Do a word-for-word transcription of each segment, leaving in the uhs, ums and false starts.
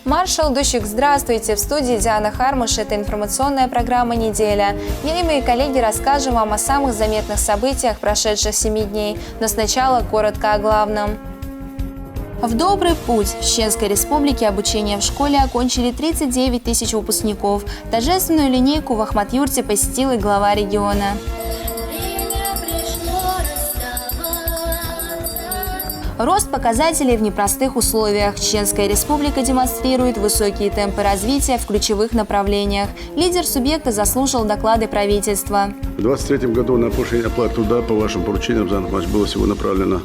Маршал Дусик, здравствуйте! В студии Диана Хармаш. Это информационная программа «Неделя». Я и мои коллеги расскажем вам о самых заметных событиях прошедших семи дней. Но сначала коротко о главном. В добрый путь! В Чеченской Республике обучение в школе окончили тридцать девять тысяч выпускников. Торжественную линейку в Ахмат-Юрте посетил и глава региона. Рост показателей в непростых условиях. Чеченская Республика демонстрирует высокие темпы развития в ключевых направлениях. Лидер субъекта заслушал доклады правительства. В двадцать третьем году на повышение оплаты труда по вашему поручению, Рамзан Ахматович, было всего направлено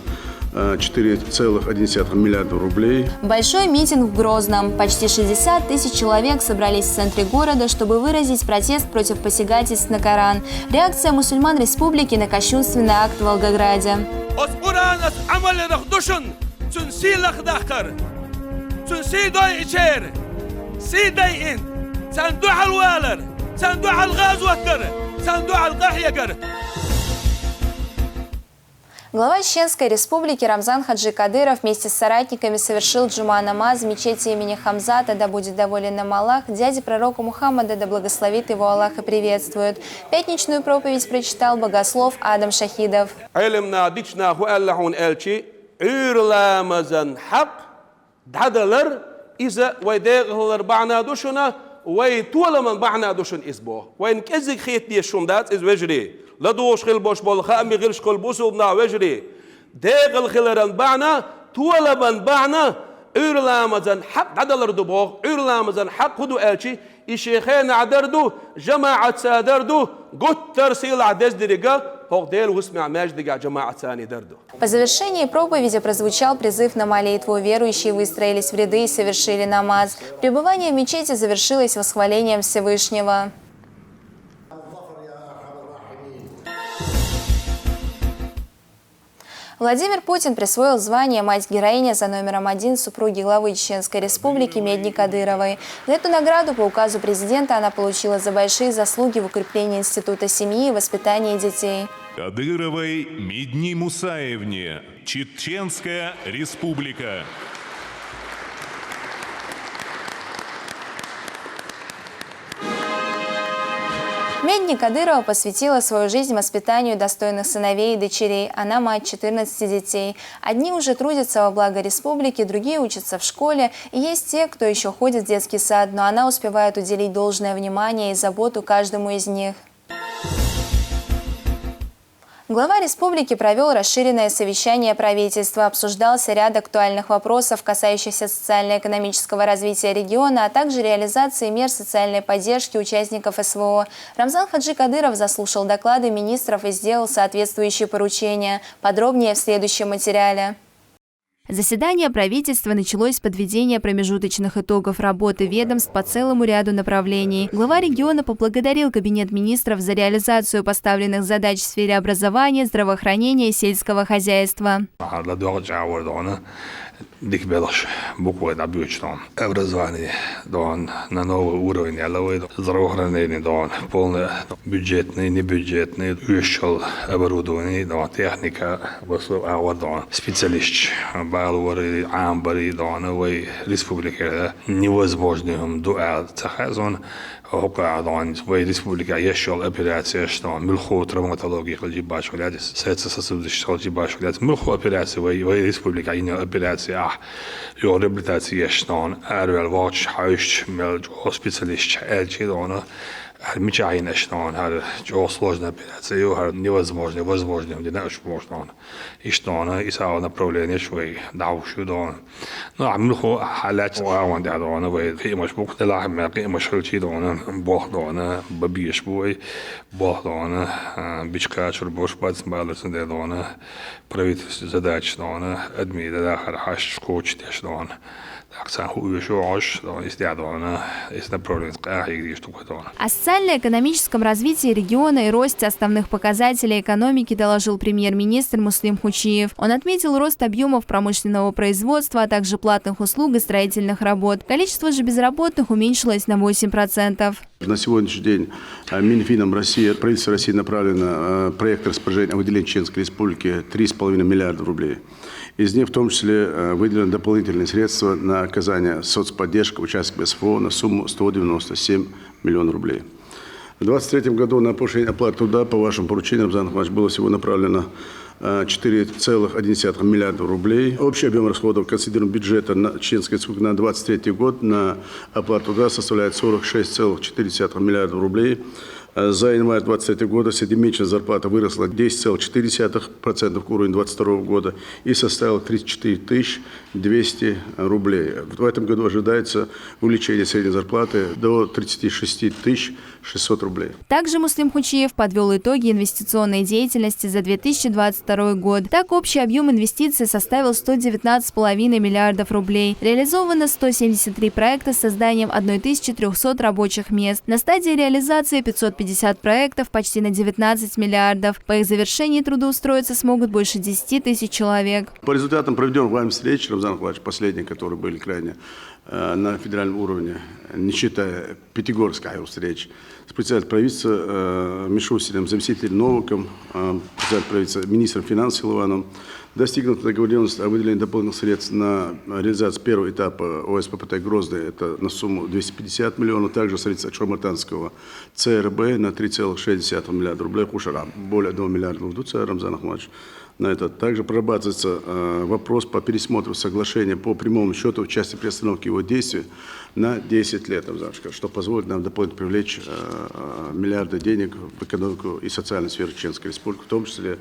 э, четыре целых одна десятая миллиарда рублей. Большой митинг в Грозном. Почти шестьдесят тысяч человек собрались в центре города, чтобы выразить протест против посягательств на Коран. Реакция мусульман республики на кощунственный акт в Волгограде. Оз Къуръанас Ӏамал ярах душун, цун сий лахдаккхар, цун сий дойичер, сий дайин, цан дуьхьал валар, цан дуьхьал гӀазот дар, цан дуьхьал къахьегар. Глава Чеченской Республики Рамзан Хаджи Кадыров вместе с соратниками совершил джума намаз в мечети имени Хамзата, да будет доволен им Аллах, дяди пророка Мухаммада, да благословит его Аллах и приветствует. Пятничную проповедь прочитал богослов Адам Шахидов. Ӏелам наха, дикача наха хӀу аьлла хьуна аьлча, Ӏуьйра ламазан хьакъ дӀадалар, иза вай декъалхилар бахьана ду шуна, вай толаман бахьана ду шуна иза боху. Вайна кӀеззиг хета дезаш хӀума дац иза, вежарий. ЛадугӀуш хила болуш болу хаамийн гӀирсашкахула бусулба нах, вежарий. Декъалхиларан бахьана, толаман бахьана Ӏуьйра ламазан хьакъ дӀадалар ду боху. Ӏуьйра ламазан хьакъ хӀун ду аьлча, и шен хенахь дар ду, жамаӀатца дар ду, гуттар сийлахь деза деррига, хӀокху Делан хӀусамехь маьждигехь жамаӀатца дар ду. По завершении проповеди прозвучал призыв на молитву. Верующие выстроились в ряды и совершили намаз. Пребывание в мечети завершилось восхвалением Всевышнего. Владимир Путин присвоил звание «Мать-героиня» за номером один супруги главы Чеченской Республики Медни Кадыровой. Эту награду по указу президента она получила за большие заслуги в укреплении института семьи и воспитании детей. Кадыровой Медни Мусаевне, Чеченская Республика. Медни Кадырова посвятила свою жизнь воспитанию достойных сыновей и дочерей. Она мать четырнадцати детей. Одни уже трудятся во благо республики, другие учатся в школе. И есть те, кто еще ходит в детский сад, но она успевает уделить должное внимание и заботу каждому из них. Глава республики провел расширенное совещание правительства. Обсуждался ряд актуальных вопросов, касающихся социально-экономического развития региона, а также реализации мер социальной поддержки участников СВО. Рамзан Хаджи Кадыров заслушал доклады министров и сделал соответствующие поручения. Подробнее в следующем материале. Заседание правительства началось с подведения промежуточных итогов работы ведомств по целому ряду направлений. Глава региона поблагодарил Кабинет министров за реализацию поставленных задач в сфере образования, здравоохранения и сельского хозяйства. ХӀара ладоьгӀучу агӀор дона дика белхаш буквой дӀабоьдуш дона. Образование дона на новый уровень яьлла вай. Здравоохранение дона полный, бюджетный, небюджетный, оьшуш йолу оборудование дона, техника, васов агӀор дона, специалисташ балорий, Ӏамабарий дона вай республикера невозможный хӀума ду аьлла ца хаьа суна. ХӀокху а дона вай республикехь еш йолу операцеш дона, муьлхха травматологи хилча баш ваьлла, сердцесосудисташ хилча баш ваьлла, муьлхха операци вай, вай республикехь йина операци ахь, йо реабилитаци еш дона, араваьлла вахча хьаьвсича мел чӀогӀа специалисташ аьлча дона, хӀара мичахь йина аша дона, хӀара чӀогӀа сложная операция ю, хӀара невозможно, возможно дина аша бохуш дона. Иштта дона, и сагӀа направленеш вай дӀахьуш ю дона. Ну, ахь муьлхха хьалаьцна агӀон тӀехь дона вай кхиамаш бу, делахь мел кхиамаш хилчий дона, болх дона, бан безаш бу вай, болх дона, а, бича кхачар бош бац, балар цундела дона, правительстве задача дона, адамийн дадахар хьашташ кхочушдеш дона. ТӀаккха царна хӀу оьшу Ӏаш дона, иза тӀехь дона, иза направление къахьега дезаш ду вай дона. О социально-экономическом развитии региона и росте основных показателей экономики доложил премьер-министр Муслим Хучиев. Он отметил рост объемов промышленного производства, а также платных услуг и строительных работ. Количество же безработных уменьшилось на восемь процентов. На сегодняшний день э, Минфином России, правительство России направлено э, проект распоряжения о выделении Чеченской Республики три с половиной миллиарда рублей. Из них в том числе э, выделены дополнительные средства на оказание соцподдержки участникам СВО на сумму сто девяносто семь миллионов рублей. В двадцать третьем году на повышение оплаты труда по вашему поручению, Рамзан Ахматович, было всего направлено э, четыре целых одна десятая миллиарда рублей. Общий объем расходов консолидированного бюджета на Чеченской Республики на двадцать третий год на оплату труда составляет сорок шесть целых четыре десятых миллиарда рублей. Э, За январь двадцать третьего года среднемесячная зарплата выросла десять целых четыре десятых процента к уровню двадцать второго года и составила тридцать четыре тысячи двести рублей. В этом году ожидается увеличение средней зарплаты до тридцати шести тысяч шестьсот рублей. Также Муслим Хучиев подвёл итоги инвестиционной деятельности за две тысячи двадцать второй год. Так, общий объём инвестиций составил сто девятнадцать с половиной миллиардов рублей. Реализовано сто семьдесят три проекта с созданием одной тысячи трёхсот рабочих мест. На стадии реализации пятьсот пятьдесят проектов почти на девятнадцать миллиардов. По их завершении трудоустроиться смогут больше десяти тысяч человек. По результатам проведённых вами встреч, Рамзан Ахматович, последних, которые были крайне э, на федеральном уровне, не считая пятигорских встреч, с председателем правительства э, Мишустиным, заместителем Новиком, э, председателем правительства, министром финансов Силуановым, достигнута договорённость о выделении дополнительных средств на реализацию первого этапа ОСППТ «Грозный». Это на сумму двести пятьдесят миллионов. Также столица Чумартанского ЦРБ на три целых шесть десятых миллиарда рублей. Хушара более одного миллиарда лугдуца, Рамзан Ахматович. На это также прорабатывается э, вопрос по пересмотру соглашения по прямому счёту в части приостановки его действия на десять лет, Рамзан Ахматович, что позволит нам дополнительно привлечь э, миллиарды денег в экономику и социальную сферу Чеченской Республики, в том числе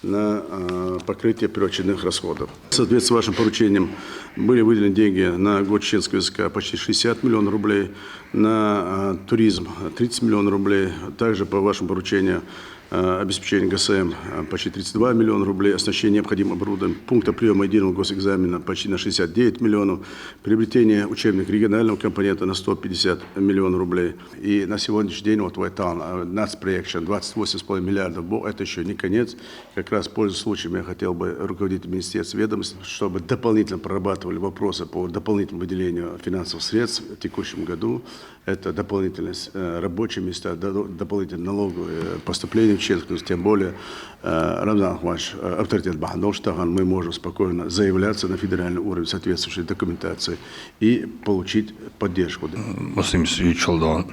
на э, покрытие первоочередных расходов. Соответственно, вашим поручением были выделены деньги на год чеченского языка, почти шестьдесят миллионов рублей, на э, туризм тридцать миллионов рублей. Также по вашему поручению э, обеспечение ГСМ э, почти тридцать два миллиона рублей, оснащение необходимым оборудованием пункта приёма единого госэкзамена почти на шестьдесят девять миллионов, приобретение учебника регионального компонента на сто пятьдесят миллионов рублей. И на сегодняшний день вот в этом э, нацпроекте двадцать восемь с половиной миллиардов, бо- это ещё не конец. Как раз, пользуясь случаем, я хотел бы руководить министерство, ведомств, чтобы дополнительно прорабатывали вопросы по дополнительному выделению финансовых средств в текущем году. Это дополнительные э, рабочие места, до- дополнительные налоговые поступления в Чеченскую, тем более э, Рамзан Ахматович, э, авторитет бахьан долаш тахан, мы можем спокойно заявляться на федеральный уровень соответствующей документации и получить поддержку. Муслим, сюйчулдон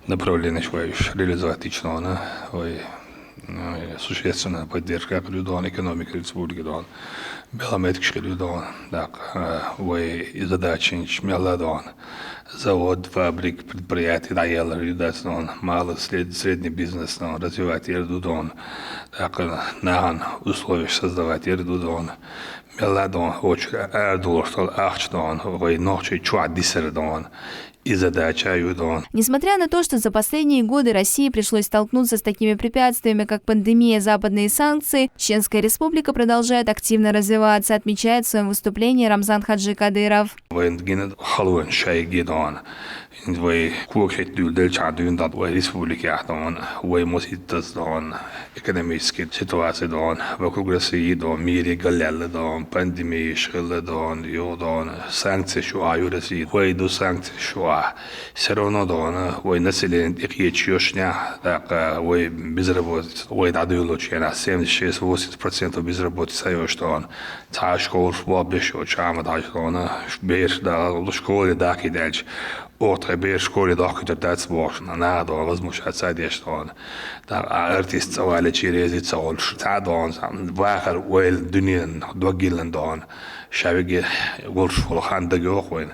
направление швайш реализовать ичнона, ой, существенная поддержка людон, экономика республики дон, биометрический людон, так, ой, и задачи мелодон. Завод, фабрик, предприятие, да, ял, ридас дон, малый, сред- средний бизнес дон, развивать ердудон, так, нахан условия создавать ердудон. Мелодон, очень эрдулоштол ахчдон, ой, нохчи чуа диссердон, и задача юдон. Несмотря на то, что за последние годы России пришлось столкнуться с такими препятствиями, как пандемия, западные санкции, Чеченская Республика продолжает активно развиваться, отмечает в своём выступлении Рамзан Хаджи Кадыров. Вайнгин халуэн шай гидон. Вай куакет дюлдел ча дюндат вай республика яхдон, вай моситтас дон, экономический ситуация дон, вокруг России дон, мире галлялы дон, пандемия шылы дон, юдон, санкции шуа ю России, вай ду санкции шуа. Всё равно дон, вай население их ечёшня, так вай безработица, вай дадуйлочена, семьдесят шесть-восемьдесят процентов безработица ёш дон. Цхьа школаш боабеш йолча ма дӀачудона, бераш да школе даккхийдалча, оха тха бераш школе дохкуьйтур дац бохуш, наха дона возмущаться деш дона. ТӀаккха а артист цӀа валлачи реза ца волуш, цхьа а дона, вахар ойла дуьненан дог йиллина дона. Ша виге волуш волу хан дагайогӀу вайна.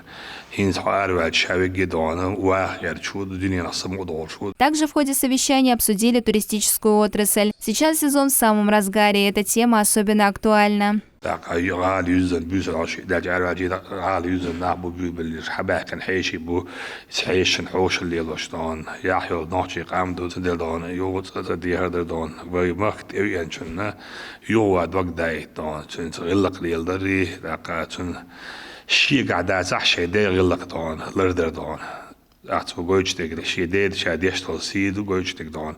ХӀинца хьо араваьлча ша виге дона, ваха гӀерташ ву, дуьненах самукъа долуш ву. Также в ходе совещания обсудили туристическую отрасль. Сейчас сезон в самом разгаре, и эта тема особенно актуальна. ТӀаккха гӀала юьззина буьйсанаш даьлча аьрру жина гӀала юьззина нах бу буьйбиллиш, хьабаьхкина хьеший бу, хьешашна хьошалла лелош дона, яхь йолу нохчий къам ду, ца дела дона, юха цкъа ца дехар дара дона. Вай махка тӀевеанчунна юха ван дог даийта дона, цуьнца гӀиллакх леладарий, тӀаккха цуьнан шегахь дацахь шайн ден гӀиллакх дона, лардар дона. Ацу гойтуш дерг, шен деда ша деш долу сий ду гойтуш дерг догӀна.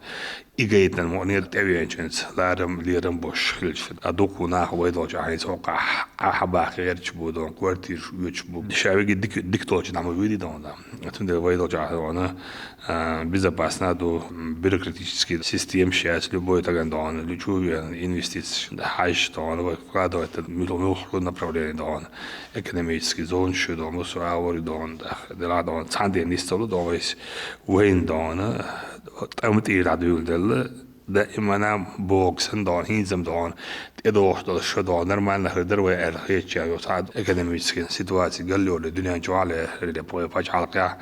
И гайтина мукъане тӀевеанчуьнца ларам, лерам бош хилча, а дукха нах вай долчу ахьа хӀинца хӀокхахь Ӏаха баха гӀерташ бу догӀна, квартираш оьцуш бу. Ша виги дика, дика долчу дӀа ма вийри догӀна. Цундела вай долчу ахьа догӀна, а, безопасна ду, бюрократический системаш яц, любой таган догӀна, лучу вен инвестицеш хьаьжча догӀна, вай вкладывать муьлха-, муьлхха направление догӀна. Экономический зонаш ю догӀна, муьлхха агӀор ю догӀна, делахь догӀна, цхьана ден нисдолу догӀна, вайна догӀна, тӀам тӀера дӀадуьйладелла, даимана боху санна догӀна, хӀинца-м догӀна, тӀедогӀуш долу шо догӀна, нормально хир дара вай аьлла хетача, ю цхьа экономический ситуаци галлёрли дуьнен чохь а ле, вай пачхьалкхехь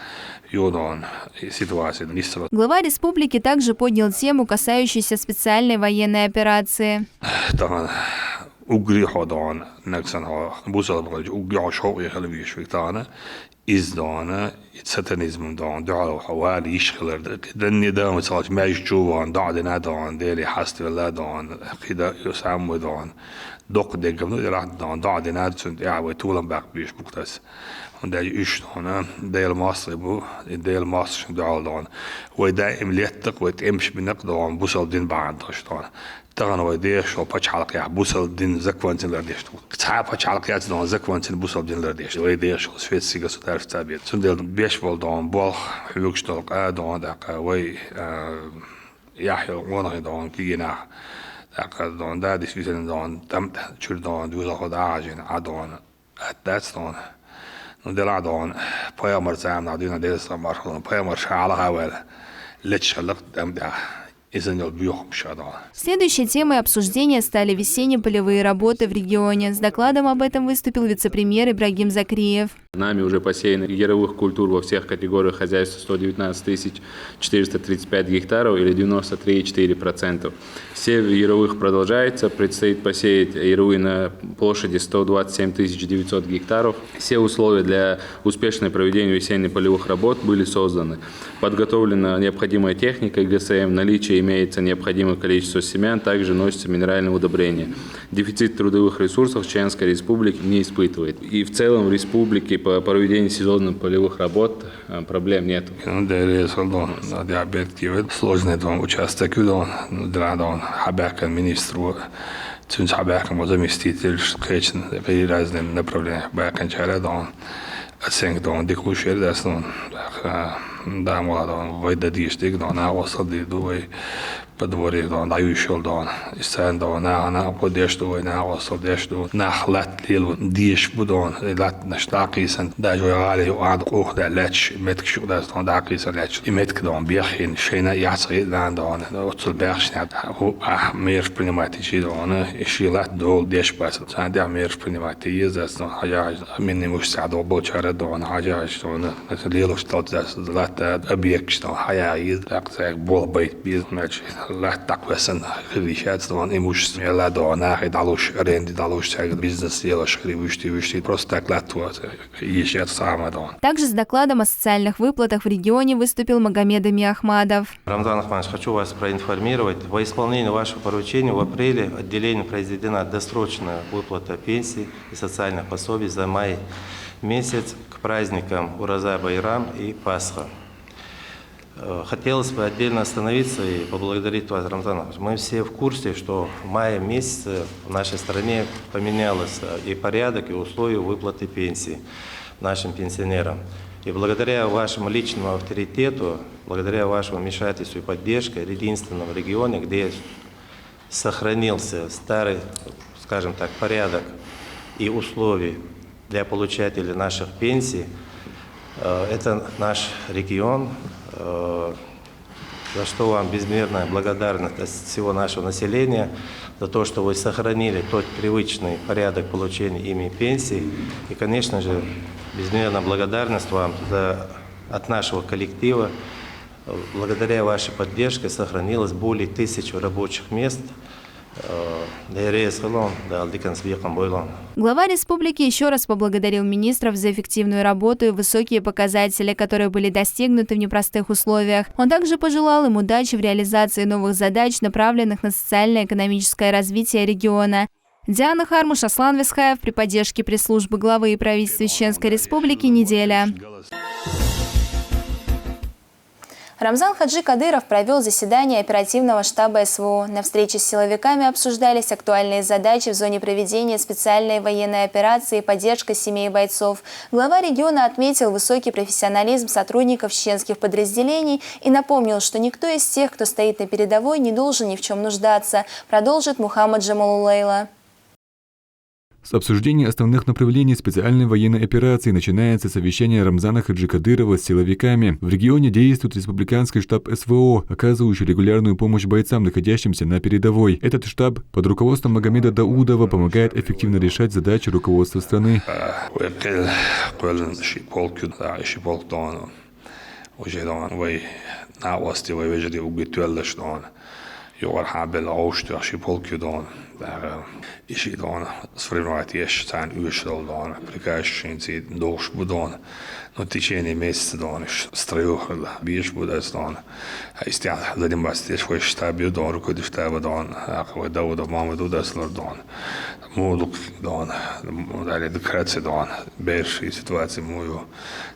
ю догӀна, и ситуаци нисдолу. Глава республики также поднял тему, касающуюся специальной военной операции. Тахана уггаре хьо догӀна, нагахь санна хьо бусалба хилча, уггаре хьо шовкъе хила везаш верг тахана, иза догӀна, и сатанизм догӀна, дуьхьал хьо вала йиш хилар дара. Данне дан ма ца хилча, маьждиг чу вахана, доӀа дина догӀна, Деле хьаставелла догӀна, кхин дан ю самой догӀна. Доккха деггам ду, и рахьа догӀна, доӀа дина, цунна тӀехь вай толам баккха безаш бу-кх таса. ХӀунда аьлча уьш догӀна, Делан мостагӀий бу, и Делан мостагӀчунна дуьхьал догӀна. Вай даим леттакх, вай тӀемаш бинакх догӀна, бусалба дин бахьана долуш догӀна. Тахана вай дехаш волу пачхьалкхехь бусалба дин законцин лардеш ду. Цхьа а пачхьалкх яц догӀна законцин бусалба дин лардеш. Вай дехаш волу светский государство ца бен. Цундела беш болу догӀна болх, хьоьгуш долу къа догӀна, тӀаккха вай, а, яхь йолу къонахий догӀна, кегий нах. ТӀаккха догӀна, да, действительно догӀна, тӀам чуьра догӀна, доьзалхо дӀахьажийна, Ӏа догӀна. Атта дац догӀна. Ну, делахь догӀна. Пайхамар заманахь дуьйна, Делера салам-маршалла хуьлда, пайхамар ша хьалха а ваьлла, леташ хилла-кх тӀам тӀехь. Иза йолу боьхамаш ша догӀна. Следующей темой обсуждения стали весенние полевые работы в регионе. С докладом об этом выступил вице-премьер Ибрагим Закриев. Нами уже посеяно яровых культур во всех категориях хозяйств сто девятнадцать тысяч четыреста тридцать пять гектаров или девяносто три и четыре процента. Сев яровых продолжается, предстоит посеять яровые на площади сто двадцать семь тысяч девятьсот гектаров. Все условия для успешного проведения весенне-полевых работ были созданы. Подготовлена необходимая техника ГСМ, в наличии имеется необходимое количество семян, также вносится минеральное удобрение. Дефицит трудовых ресурсов Чеченская Республика не испытывает. И в целом в республике по проведению сезонных полевых работ, э, проблем нету. Ну, Делера салам, да, диабет кивет, сложный догӀна участок ю догӀна, ну, дра догӀна, хьабаьхкина министр ву, цуьнца хьабаьхкина заместитель, кхечун, разные направления баьхкинчара догӀна. Оценка догӀна дика луш яра ас догӀна. Ах, а, да, ма догӀна, вай дан дезаш дерг догӀна, накъостал дийр ду вай. По дворе догӀна, дӀаюьйш йолу догӀна. Иза царна догӀна, наха, наха поддержка ду вай, накъостал деш ду. Нах латта лело дезаш бу догӀна. И латтанаш дӀакхийсана, даже вай гӀалин юкъахь къухдаьлла лаьтташ, меттигаш юкъа дац догӀна, дӀакхийсана лаьтташ. И меттиг догӀна беххьина, шайна а яц хиъна догӀна. Оццул баьхкаш нах, хӀу, ахь мераш принимать йичи догӀна, и шен латта дола деш бац. Царна тӀехь мераш принимать йе еза дац догӀна, хьажа, хьажа. Минни муш цхьа догӀу болчара догӀна, хьажа, хьажа догӀна. Лелош долчу латта объекташ догӀна, хьаяха еза, тӀаккха цаьрга болх байта беза, значит, латта дӀакхоьссина хила йиш яц догӀна, и муш мелла догӀна, нахе дӀалуш, аренде дӀалуш, цаьрга бизнес лелош хила вуьшти, вуьшти, просто так латта вац, йиш яц сама догӀна. Также с докладом о социальных выплатах в регионе выступил Магомед Эмиахмадов. Рамзан Ахмадович, хочу вас проинформировать. Во исполнение вашего поручения в апреле отделением произведена досрочная выплата пенсий и социальных пособий за май месяц к праздникам Ураза Байрам и Пасха. Э, хотелось бы отдельно остановиться и поблагодарить вас, Рамзан Ахмадович. Мы все в курсе, что в мае месяце в нашей стране поменялось, э, и порядок, и условия выплаты пенсии нашим пенсионерам. И благодаря вашему личному авторитету, благодаря вашему вмешательству и поддержке, в единственном регионе, где сохранился старый, скажем так, порядок и условий для получателей наших пенсий, э, это наш регион, э, за что вам безмерная благодарность от всего нашего населения, за то, что вы сохранили тот привычный порядок получения ими пенсий. И, конечно же, безмерная благодарность вам за, от нашего коллектива. Благодаря вашей поддержке сохранилось более тысячи рабочих мест. Э, Дерес хилон, Дала диканца бекхам бойла. Глава республики ещё раз поблагодарил министров за эффективную работу и высокие показатели, которые были достигнуты в непростых условиях. Он также пожелал им удачи в реализации новых задач, направленных на социально-экономическое развитие региона. Диана Хармуш, Аслан Висхаев при поддержке пресс-службы главы и правительства Чеченской Республики. Неделя. Рамзан Хаджи Кадыров провёл заседание оперативного штаба СВО. На встрече с силовиками обсуждались актуальные задачи в зоне проведения специальной военной операции и поддержка семей бойцов. Глава региона отметил высокий профессионализм сотрудников чеченских подразделений и напомнил, что никто из тех, кто стоит на передовой, не должен ни в чем нуждаться, продолжит Мухаммад Джамалулейла. С обсуждения основных направлений специальной военной операции начинается совещание Рамзана Хаджи Кадырова с силовиками. В регионе действует республиканский штаб СВО, оказывающий регулярную помощь бойцам, находящимся на передовой. Этот штаб под руководством Магомеда Даудова помогает эффективно решать задачи руководства страны. Уже дон вай накъостий, вай вежарий угги тоьллаш дон. Юкъара хьабелла гӀовш тоьхаш ши полк ю дон. ТӀаккха и ши дон сформировать еш, царна оьшурал дон. Приказ шин ци дохуш бу дон. Ну, в течение месяца дон, уж строю хила. Беш бу дас дон. Истя заниматься деш вай штаб ю дон, руководитель штаба дон. ТӀаккха вай Даудов Мухаммад ю дас лар дон. Мулук дон. Далее декорация дон. Берш и ситуация муй ю.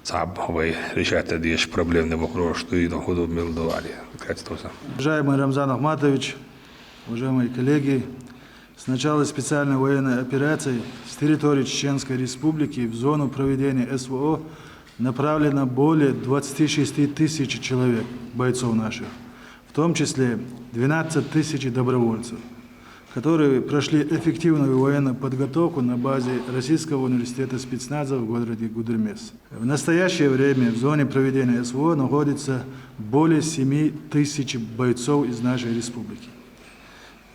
Цхьаб вай решать деш проблемный вопрос, что и дон худу мил ду али. Декорация тоже. Уважаемый Рамзан Ахматович, уважаемые коллеги, с начала специальной военной операции с территории Чеченской Республики в зону проведения СВО направлено более двадцати шести тысяч человек, бойцов наших, в том числе двенадцать тысяч добровольцев, которые прошли эффективную военную подготовку на базе Российского университета спецназа в городе Гудермес. В настоящее время в зоне проведения СВО находится более семи тысяч бойцов из нашей республики.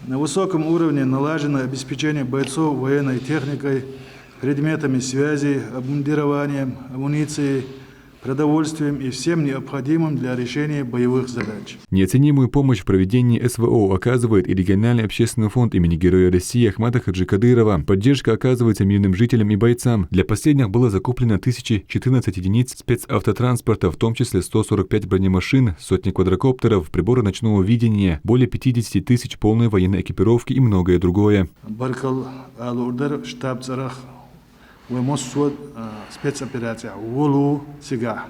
На высоком уровне налажено обеспечение бойцов военной техникой, предметами связи, обмундированием, амуницией, продовольствием и всем необходимым для решения боевых задач. Неоценимую помощь в проведении СВО оказывает и региональный общественный фонд имени Героя России Ахмата Хаджи Кадырова. Поддержка оказывается мирным жителям и бойцам. Для последних было закуплено тысяча четырнадцать единиц спецавтотранспорта, в том числе сто сорок пять бронемашин, сотни квадрокоптеров, приборы ночного видения, более пятидесяти тысяч полной военной экипировки и многое другое. Баркал алурдар штаб цӀарах вай массо а спецоперация волу цигахь,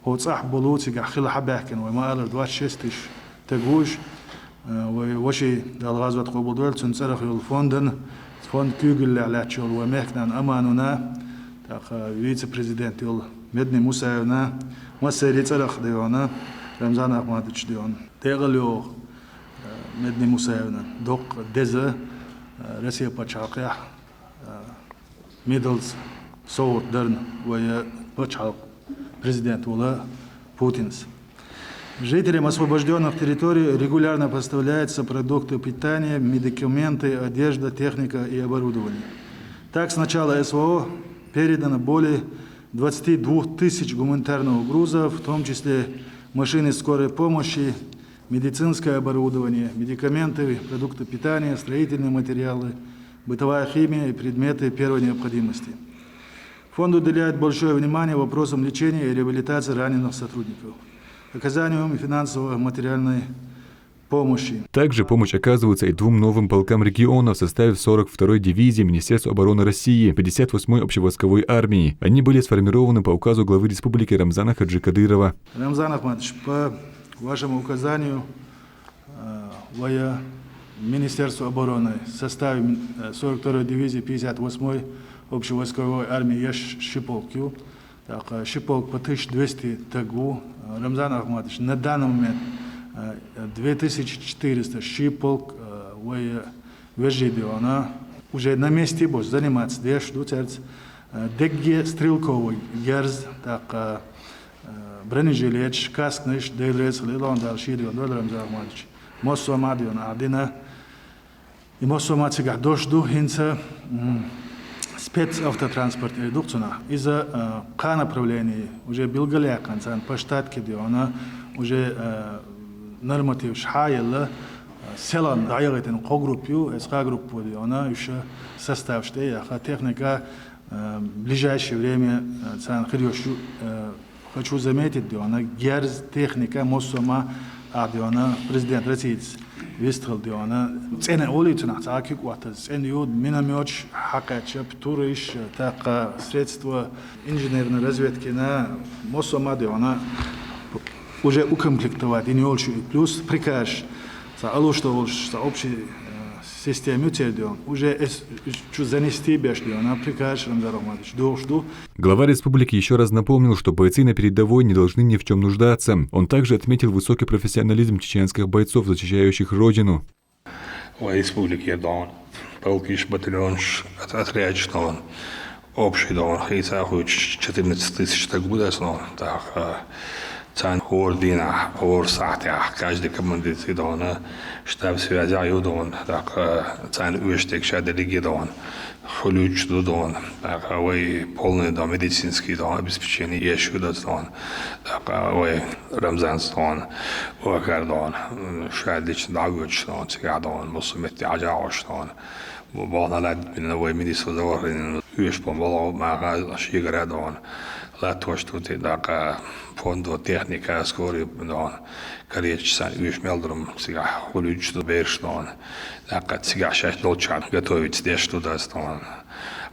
хӀо цӀахь болу цигахь хила хьабаьхкина вай ма алар двадцать шесть тысяч таг вуш, вай ваши Дала гӀазот къобалдойла, цун цӀарах йолу фондан, фонд куьйгаллехь лаьтташ йолу вай мехкан Амануна, тӀаккха вице-президент йолу Медни Мусаевна, массерий цӀарах дайона, Рамзан Ахматович дайона. Декъал йоху Медни Мусаевна, доккха деза Россия пачхьалкхехь медалц совгӀат дарна вай пачхьалкх президент волу Путинс. Жителям освобожденных территорий регулярно поставляются продукты питания, медикаменты, одежда, техника и оборудование. Так, с начала СВО передано более двадцати двух тысяч гуманитарного груза, в том числе машины скорой помощи, медицинское оборудование, медикаменты, продукты питания, строительные материалы, бытовая химия и предметы первой необходимости. Фонд уделяет большое внимание вопросам лечения и реабилитации раненых сотрудников, оказанию им финансово-материальной помощи. Также помощь оказывается и двум новым полкам региона в составе сорок второй дивизии Министерства обороны России, пятьдесят восьмой общевойсковой армии. Они были сформированы по указу главы республики Рамзана Хаджи Кадырова. Рамзан Ахматович, по вашему указанию вай Министерство обороны в составе сорок второй дивизии пятьдесят восьмой общевойсковой армии еш ши полк ю. ТӀаккха ши полк по тысяча двести таг ву. Рамзан Ахматович, на данный момент две тысячи четыреста ши полк вай вежарий дайона, уже на месте бош заниматься деш ду цаьрца. Дегге стрелковый герз, тӀаккха бронежилеташ, касканаш, Дела реза хила, Дала шен дайона дойла, Рамзан Ахматович. Массо а ма дайона ахь дина. И массо а ма цигахь дош ду, хӀинца спецавтотранспорт эр ду цунах. Иза кхаа направление уже билгалъяьккхина царна по штатке дайона, уже нормативаш хьа а елла, селан дӀаяхийтина кхо группа ю, эс кхаа группа дайона, уьш составаш тӀе а яьхна, техника ближайшее время царна хир йош ю. Хочу заметить дайона, герз, техника, массо а ма ахь дайона, президент Российс вистхила дайона. ЦӀена олий цунах цхьа куьг оттаза, цӀена ю, минометаш хьакхаьчча, птуриш, тӀаккха средства инженерной разведкина, массо а ма дайона. Уже укомплектовать йина йолчу плюс прикажаш, цхьа алуш долуш, цхьа общий, э, система ю церан, уже эс чу занести беш, Рамзан Рахматович, духуш ду. Глава республики ещё раз напомнил, что бойцы на передовой не должны ни в чем нуждаться. Он также отметил высокий профессионализм чеченских бойцов, защищающих родину. Вай республикера дон полкаш, батальонаш, от-, отрядаш дон, общий дон хийца хуьйцуш четырнадцать тысяч стаг бу дас дон. ТӀаккха царна хӀора дийнахь, хӀора сахьтехь, каждый командир цӀе дон, штаб связях ю дон, тӀаккха царна оьшург ша дерриге дон, хуьлуьйтуш ду дон. ТӀаккха вай полный дон, медицинский дон, обеспечение еш ю дас дон. ТӀаккха вай Рамзанца дон, вахар дон, ша лично дӀавоьдуш дон, цигахь дон, массо метте хьажа Ӏаш дон. Бу-, бохна лаьтта бина вай министр завархина, уьш бан болу маха шегара дон. Латтош ду те дакъа, фондо техника, скорый дон. Короче, сан уьш мел дурум цигахь хуьлуьйтуш ду бераш дон. Дакъа цигахь шаьш долчарна готовить деш ду дас дон.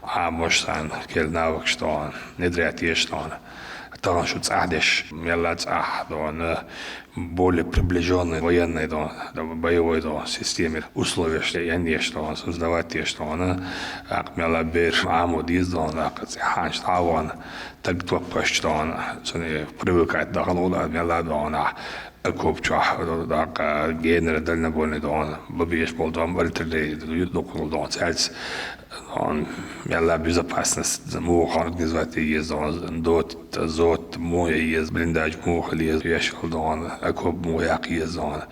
Ӏамош сан, кел навакаш дон, недря теш дон. Тахана шу цӀахь деш, мелла цӀахь дон, более приближённый военный дон, боевой дон системе условиеш янъеш дон, создавать еш дон, акъ мелла бераш Ӏамо деза дон, акъ цӀе хьанаш дӀа а ван, таг топпаш дон, цуьнан привыкать дахана вула мелла дон, окоп чохь, дакъа генера дальнобойный дон, бабеш болу дон, артиллерия дукхула дон, цаьрца дон, мелла безопасность муха организовать еза дон, дот, зот муха еза, блиндаж муха еза, вешал дон, окоп муха яккха еза дон.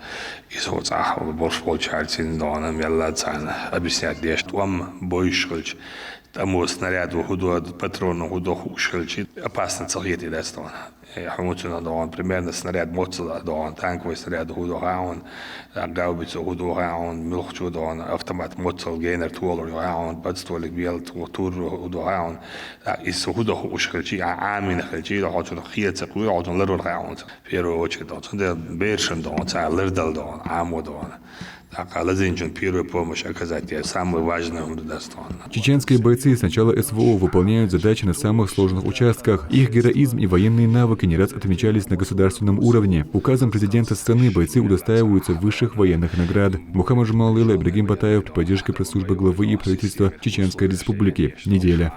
Иза хӀу цӀахь болуш болчаьрца дон, мелла царна объяснять деш, тӀом бойуш хилча, тӀамо снаряд хӀу до, патрон хӀу до хууш хилча, опасно ца хетий дац дон. Э, хьуна цунах догӀун, примерно, снаряд моццал догӀун, танковый снаряд хӀу до хаьа хьуна, гаубица хӀу до хаьа хьуна, муьлххачо догӀун, автомат моццал генар толур ю хаьа хьуна, подствольник бел ту-, тур хӀу до хаьа хьуна. ТӀаккха иза хӀу до хууш хилчий, а, Ӏамийна хилчий, хьо цунах хеца кхуьйра, хьо цунах ларвар хаьа хьуна. Первую очередь догӀун. Цундела берашна догӀун, цара лардала догӀун, Ӏамо догӀун. ТӀаккха лазийначунна первую помощь оказать, я самое важное хӀума дац тхуна. Чеченские бойцы с начала СВО выполняют задачи на самых сложных участках. Их героизм и военные навыки не раз отмечались на государственном уровне. Указом президента страны бойцы удостаиваются высших военных наград. Мухаммад Жумалыла, Ибрагим Батаев при поддержке пресс-службы главы и правительства Чеченской Республики. Неделя.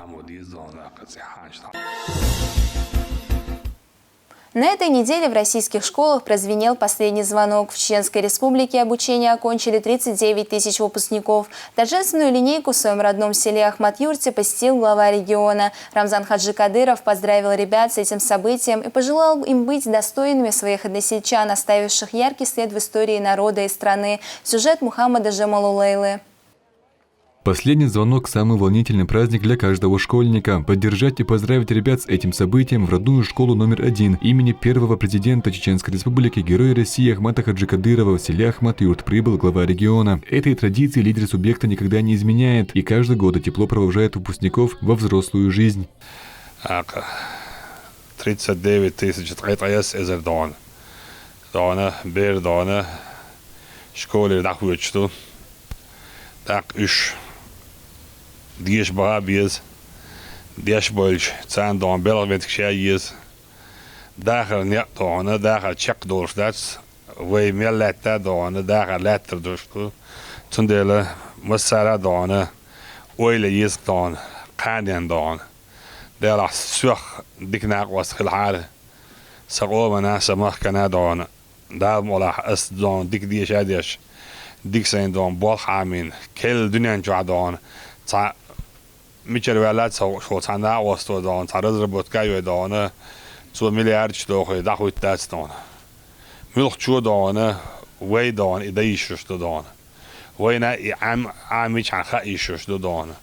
На этой неделе в российских школах прозвенел последний звонок. В Чеченской Республике обучение окончили тридцать девять тысяч выпускников. Торжественную линейку в своём родном селе Ахмат-Юрте посетил глава региона. Рамзан Хаджи Кадыров поздравил ребят с этим событием и пожелал им быть достойными своих односельчан, оставивших яркий след в истории народа и страны. Сюжет Мухаммада Жамалулейлы. Последний звонок — самый волнительный праздник для каждого школьника. Поддержать и поздравить ребят с этим событием в родную школу номер один имени первого президента Чеченской Республики, Героя России Ахмата Хаджи Кадырова в селе Ахмат-Юрт прибыл глава региона. Этой традиции лидер субъекта никогда не изменяет и каждый год тепло провожает выпускников во взрослую жизнь. Ака, тридцать девять тысяч ткъе ткъайесна эзар догӀун. ДогӀун, бер догӀун, школе дӀахоьцуш ду. ТӀаккха уьш деша баха а беза, деш а бевлча, царна догӀун белхан вентикаш ян еза. Дахар некъ догӀун, дахар чекхдолуш дац, вай мел лаьтта а догӀун, дахар лаьттар долуш ду. Цундела массара а догӀун, ойла еза догӀун, кханенна догӀун. Делахь соьх дика накъост хилахьара, сан къомана, сан махкана а догӀун, Дала мукъ лахь, ас догӀун дика деша а деш, дика сайн догӀун болх Ӏамийна, керла дуьнен чохь догӀун, цхьа мичара ваьлла а ца хууш волу цхьа накъосто догӀун, цхьа разработка а йой догӀун, цо миллиардаш дохий дӀахӀуьтту дац догӀун. Муьлххачо догӀун, вай догӀун, и дан йиш йолуш ду догӀун. Вайна и Ӏам-, Ӏамийчхьана хаа йиш йолуш ду догӀун.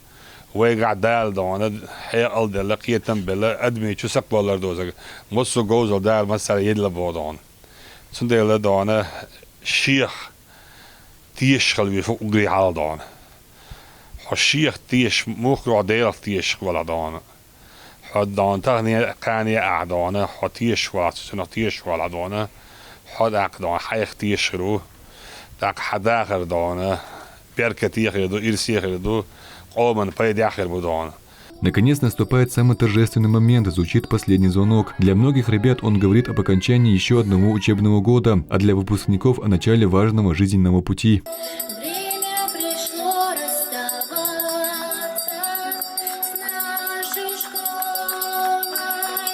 Вайгахь Дала догӀун, хьекъал а делла, кхетам а белла, адамийн чу сакхбовлар дозург, массо а говзалла Дала массара а елла боху догӀун. Цундела догӀун, шех тешаш хила веза хӀу уггаре хьалха догӀун. Хьо шех тешаш, муха хьо Делах тешаш хила валахь догӀун. Хьо догӀун тахане а, кхане а ахь догӀун, хьо тешаш валахь, цу цунах тешаш валахь догӀун, хьо тӀаккха догӀун хьайх тешаш хир ву. ТӀаккха хьан дахар догӀун, беркате а хир ду, ирсе а хир ду, къоман пайдехь а хир бу догӀун. Наконец наступает самый торжественный момент, звучит последний звонок. Для многих ребят он говорит об окончании еще одного учебного года, а для выпускников о начале важного жизненного пути. Время пришло расставаться с нашей школой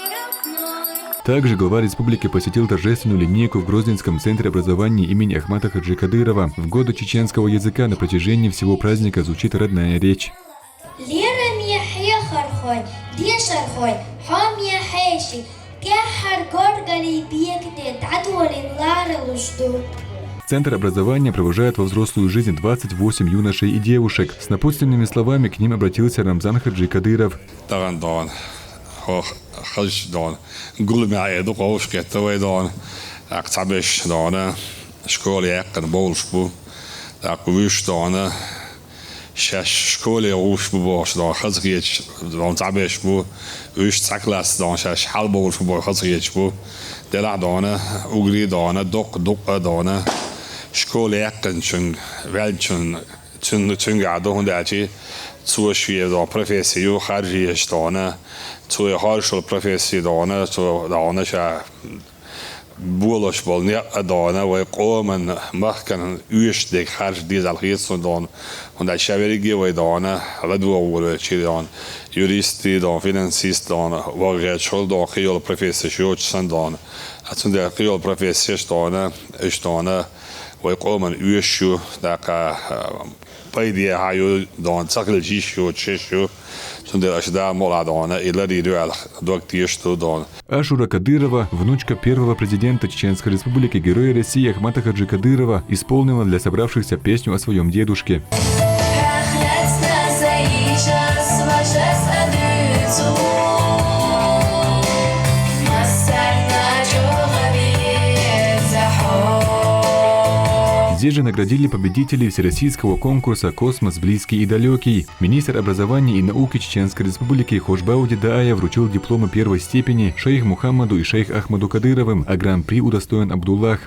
родной. Также глава республики посетил торжественную линейку в Грозненском центре образования имени Ахмата Хаджи Кадырова. В годы чеченского языка на протяжении всего праздника звучит родная речь. Лера мехье хархой, де шархой, хом я хеши, кехар горгали бекте, дадволин лара лужду. Центр образования провожает во взрослую жизнь двадцать восемь юношей и девушек. С напутственными словами к ним обратился Рамзан Хаджи Кадыров. Таган дон, хох, хаж дон, гулмя эду ковш кетта вай дон, ак цабеш дона, школа яккан болш бу, так виш дона, шаш школе гуш бу болш дон, хаз геч дон цабеш бу, виш цаклас дон, шаш хал болш бу, хаз геч бу, дела дона, угри дона, док, док дона, школа яккан чун, вял чун, цун, цун гаду хун дачи, цу шве дон профессию, харжи дона, цу хоршул профессию дона, цу дона ша болаш бол некъа дона, вай къоман махкан уьш дег харж дезал хецун дон, хунда шавериге вай дона, ладугъур чи дон, юристи дон, финансист дон, вагъечул дон, хиол профессия шоч сан дон. Ацун да хиол профессия дона, иш дона, вай къоман уьш ю, дака, пайде хаю дон, цахил жиш ю, чеш ю, цун да аш да мола дона, илари дуал, дог теш ту дон. Ашура Кадырова, внучка первого президента Чеченской Республики, Героя России Ахмата Хаджи Кадырова, исполнила для собравшихся песню о своем дедушке. Здесь же наградили победителей всероссийского конкурса «Космос близкий и далекий». Министр образования и науки Чеченской Республики Хошбау Дедаев вручил дипломы первой степени шейх Мухаммаду и шейх Ахмаду Кадыровым, а гран-при удостоен Абдуллах.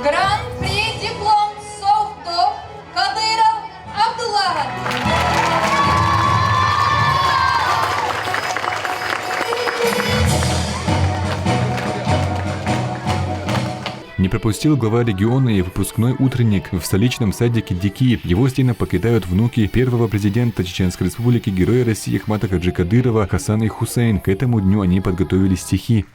Гран-при диплом софтов Кадыров Абдуллах. Не пропустил глава региона и выпускной утренник в столичном садике Дики. Его стены покидают внуки первого президента Чеченской Республики, Героя России Ахмата Хаджи Кадырова Хасан и Хусейн. К этому дню они подготовили стихи.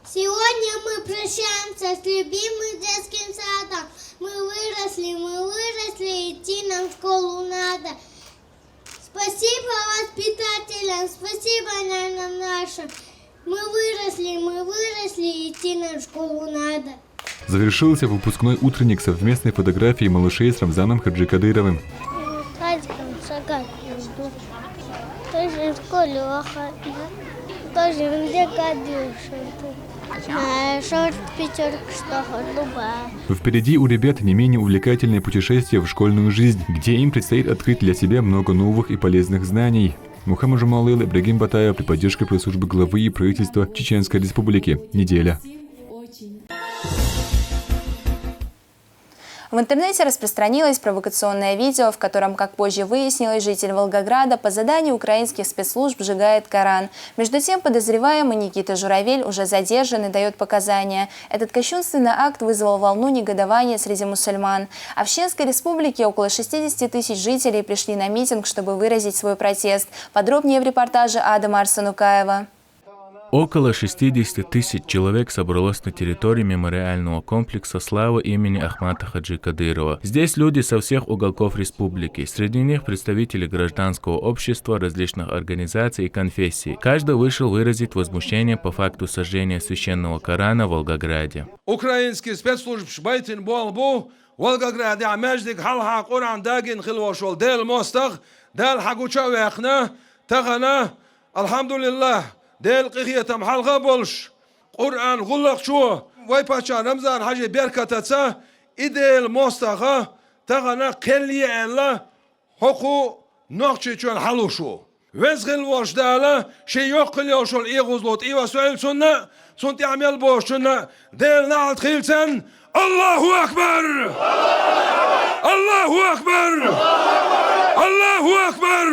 Сегодня мы прощаемся с любимым детским садом. Мы выросли, мы выросли, идти нам в школу надо. Спасибо воспитателям, спасибо няням нашим. Мы выросли, мы выросли, идти нам в школу надо. Завершился выпускной утренник совместной фотографией малышей с Рамзаном Хаджи Кадыровым. Садиком шагать не жду. Тоже в школе выходила. Тоже везде гадаю, что шорт пятерка, что любая. Впереди у ребят не менее увлекательное путешествие в школьную жизнь, где им предстоит открыть для себя много новых и полезных знаний. Мухаммад Жумалыл, Ибрагим Батаев при поддержке пресс-службы главы и правительства Чеченской Республики. Неделя. В интернете распространилось провокационное видео, в котором, как позже выяснилось, житель Волгограда по заданию украинских спецслужб сжигает Коран. Между тем, подозреваемый Никита Журавель уже задержан и дает показания. Этот кощунственный акт вызвал волну негодования среди мусульман. А в Чеченской Республике около шестидесяти тысяч жителей пришли на митинг, чтобы выразить свой протест. Подробнее в репортаже Адама Арсанукаева. Около шестидесяти тысяч человек собралось на территории мемориального комплекса «Слава» имени Ахмата Хаджи Кадырова. Здесь люди со всех уголков республики. Среди них представители гражданского общества, различных организаций и конфессий. Каждый вышел выразить возмущение по факту сожжения священного Корана в Волгограде. Украинский спецслужбаш байтин болх бу Волгоградехь маьждиг хьалха Къуръан дагийна хилла волуш волу Делан мостагӀа, Дала хьагуча а ваьккхина, тахана, алхьамдулиллахӀ, Делан къинхетам хьалха а болуш, Къуръан гӀуллакхчо, вай паччахь Рамзан-Хьаьжин беркатаца, и Делан мостагӀа тахана кхел е аьлла, хӀокху Нохчийчоьнна хьалуш ву. Веза хилла волуш Дала шен йоккха хилла йолуш йолу эгӀазло тӀе а васойла цунна, цунна тӀехь мел бохучунна Делан неӀалт хилла царна. Аллаху акбар! Аллаху акбар! Аллаху акбар!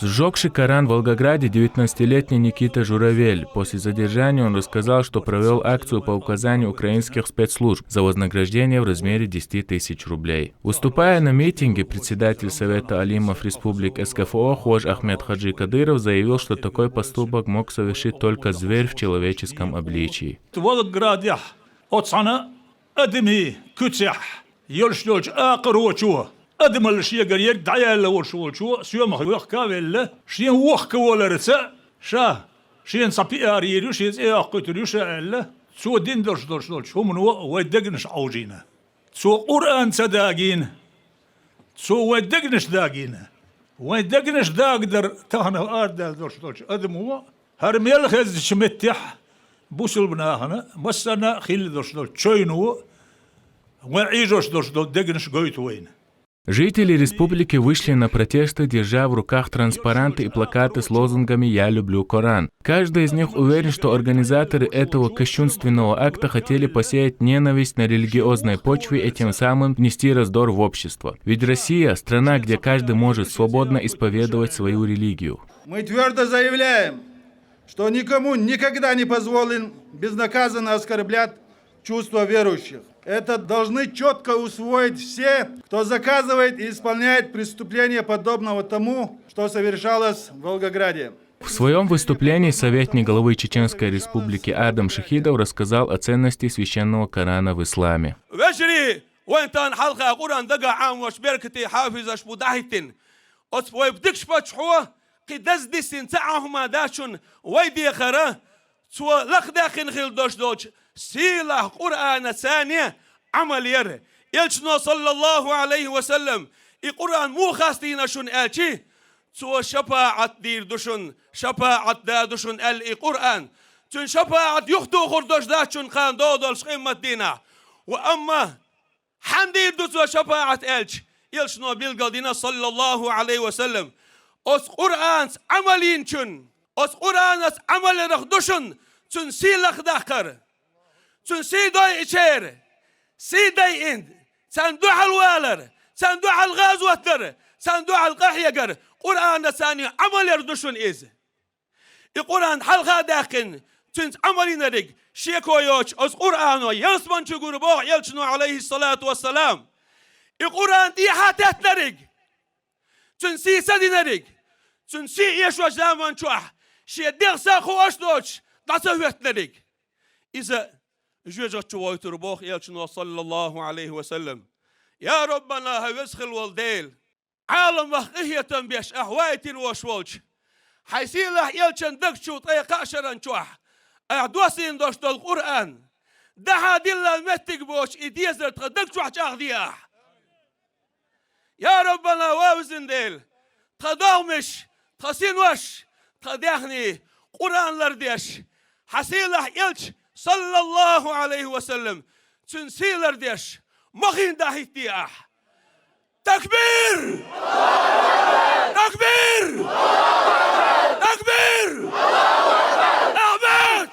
Сжёгший Коран в Волгограде, девятнадцатилетний Никита Журавель. После задержания он рассказал, что провёл акцию по указанию украинских спецслужб за вознаграждение в размере десяти тысяч рублей. Выступая на митинге, председатель Совета алимов республик СКФО Хож Ахмед Хаджи Кадыров заявил, что такой поступок мог совершить только зверь в человеческом обличии. Волгоградехь оцхьана адамийн куьцехь йолуш йолчу акхарочо, адамалла шегара ерг дӀаяьлла волуш волчо соьмах вехка а велла, шен вохка воларца, ша, шена цхьа пиар йийр ю, шен цӀе йоккхуьйтур ю ша аьлла, цо дина долуш долуш долчу хӀумано вайн дегнаш Ӏовжийна. Цо Къуръан ца дагийна, цо вайн дегнаш дагийна. Вайн дегнаш дагадар тахана арадаьлла долуш долчу адамо, хӀара мел хезначу меттехь бусулба нахана массарна а хилла долуш долчу чойно вайн Ӏийжош долуш долу дегнаш гойту вайна. Жители республики вышли на протесты, держа в руках транспаранты и плакаты с лозунгами «Я люблю Коран». Каждый из них уверен, что организаторы этого кощунственного акта хотели посеять ненависть на религиозной почве и тем самым внести раздор в общество. Ведь Россия — страна, где каждый может свободно исповедовать свою религию. Мы твердо заявляем, что никому никогда не позволим безнаказанно оскорблять чувства верующих. Это должны четко усвоить все, кто заказывает и исполняет преступление, подобного тому, что совершалось в Волгограде. В своём выступлении советник главы Чеченской Республики Адам Шахидов рассказал о ценности священного Корана в исламе. Вежарий, вайн тахана хьалха Къуръан дагахь Ӏамош беркате хьафизаш бу дӀахӀиттина. Оцу вай дикачу паччахьо кхин даза диссина ца Ӏан хӀума дац шуна вай дехара, цо лахдаьккхина хила долуш долчу сийлахь Къуръанаца Ӏамал яр. Элчано, саллаллаху Ӏалайхи ва саллам, и Къуръан муха хастийна шуна аьлчи, цо шапаӀат дийр ду шуна, шапаӀат да ду шуна аьлла и Къуръан. Цуьнан шапаӀат юхатухур долуш дац шуна кхана догӀу долуш къематдийнахь. Ва амма хьан дийр ду цо шапаӀат аьлча, элчано билгал дина, саллаллаху Ӏалайхи ва саллам, оцу Къуръанца Ӏамал йинчун, оцу Къуръанаца Ӏамал ярах ду шуна цуьнан сий лахдаккхар. Цуьнан сий дойъучеран сий дайина, царна дуьхьал валар, царна дуьхьал гӀазот дар, царна дуьхьал къахьегар, Къуръанаца Ӏамал яр ду шуна иза. И Къуръан хьалха а даьккхина, цуьнца Ӏамал йинарг, шеко йоцуш, оцу Къуръано ялсамани чу гур боху элчано, Ӏалайхиссалату вассалам. И Къуръан тӀехьа теттинарг, цуьнан сий ца динарг, цуьнан сий эшочу заман чохь шен дегӀ са а хууш доцуш, дӀа ца хӀоьттинарг. Иза жоьжахати чу гӀойтур боху элчано, саллаллаху Ӏалайхи ва саллам. Я Раббана, хьан веза хила волу Дела! Ӏаламах къинхетам беш ахь вайтина вош волчу хьайн сийлахь элчан даг чу ткъе кхаа шаран чохь ахь доссийна долуш долу Къуръан, дахьа диллал меттиг боцуш и дезар тхан даг чохь чӀагӀде ахь. Я Раббана, ва везан Дела, тхан догӀмаш, тхан синош, тхан даьхний Къуръан лардеш, хьан сийлахь элча, саллаллаху Ӏалайхи ва саллам, цуьнан сий лардеш, мохийна дӀахӀиттаде ахь. Такбир! Такбир! Такбир! Ахмад!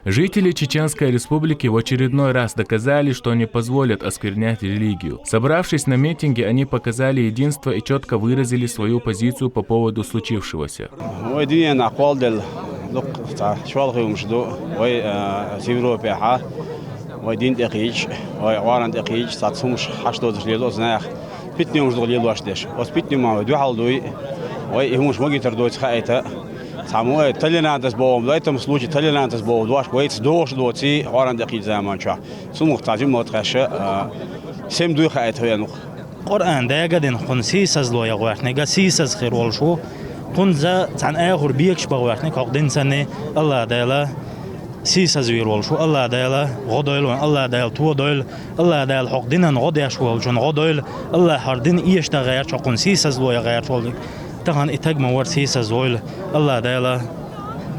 Жители Чеченской Республики в очередной раз доказали, что не позволят осквернять религию. Собравшись на митинге, они показали единство и чётко выразили свою позицию по поводу случившегося. Вай динехь кхолладелла дуккха цхьа шолгӀа хӀумаш ду вай, а, Европехьа, вай дин тӀекхийча, вай Ӏоран тӀекхийча, цхьацца хӀумаш хьаш доцуш лело оцу наха. Питане хӀумаш ду лелош деш. Оцу питане ма вай дуьхьал дуй, вай и хӀумаш магийтар доцу хаийта. Цхьаммо вай толерантность боху, в этом случае толерантность боху дош вайца догӀуш доций Ӏоран тӀекхийча заман чохь. Цунах цхьа жимма тхаьш, а, сем дуй хаийта венух. Къуръан дага дина кхунна сийсазло я гӀоьртниг, сийсаз хир волуш ву. Кхунна за цхьана ахур бекаш бан гӀоьртниг хӀокху динцанний, Аллах Дала сийсазвийр волуш ву. Аллах Дала гӀо дойла ван, Аллах Дала то дойла, Аллах Дала хӀокху динан гӀо деш волчун гӀо дойла, Аллах хӀара дин эшта гӀерташ хӀокхунна сийсазло я гӀерташ волу. Тахана и таг ма вара сийсаз войла, Аллах Дала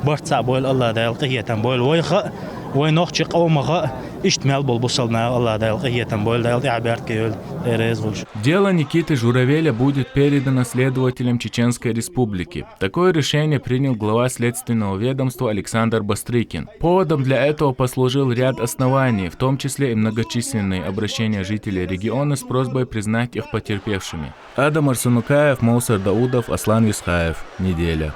Барт цхьаъ бойла, АллахӀ Дала къахетам бойла вайх а, вай нохчий къамах а, иштта мел болу бусалба нахах АллахӀ Дала къахетам бойла, Дала тӀаьхьа беркате йойла, Дела реза волуш. Дело Никиты Журавеля будет передано следователям Чеченской Республики. Такое решение принял глава следственного ведомства Александр Бастрыкин. Поводом для этого послужил ряд оснований, в том числе и многочисленные обращения жителей региона с просьбой признать их потерпевшими. Адам Арсанукаев, Маусар Даудов, Аслан Висхаев. Неделя.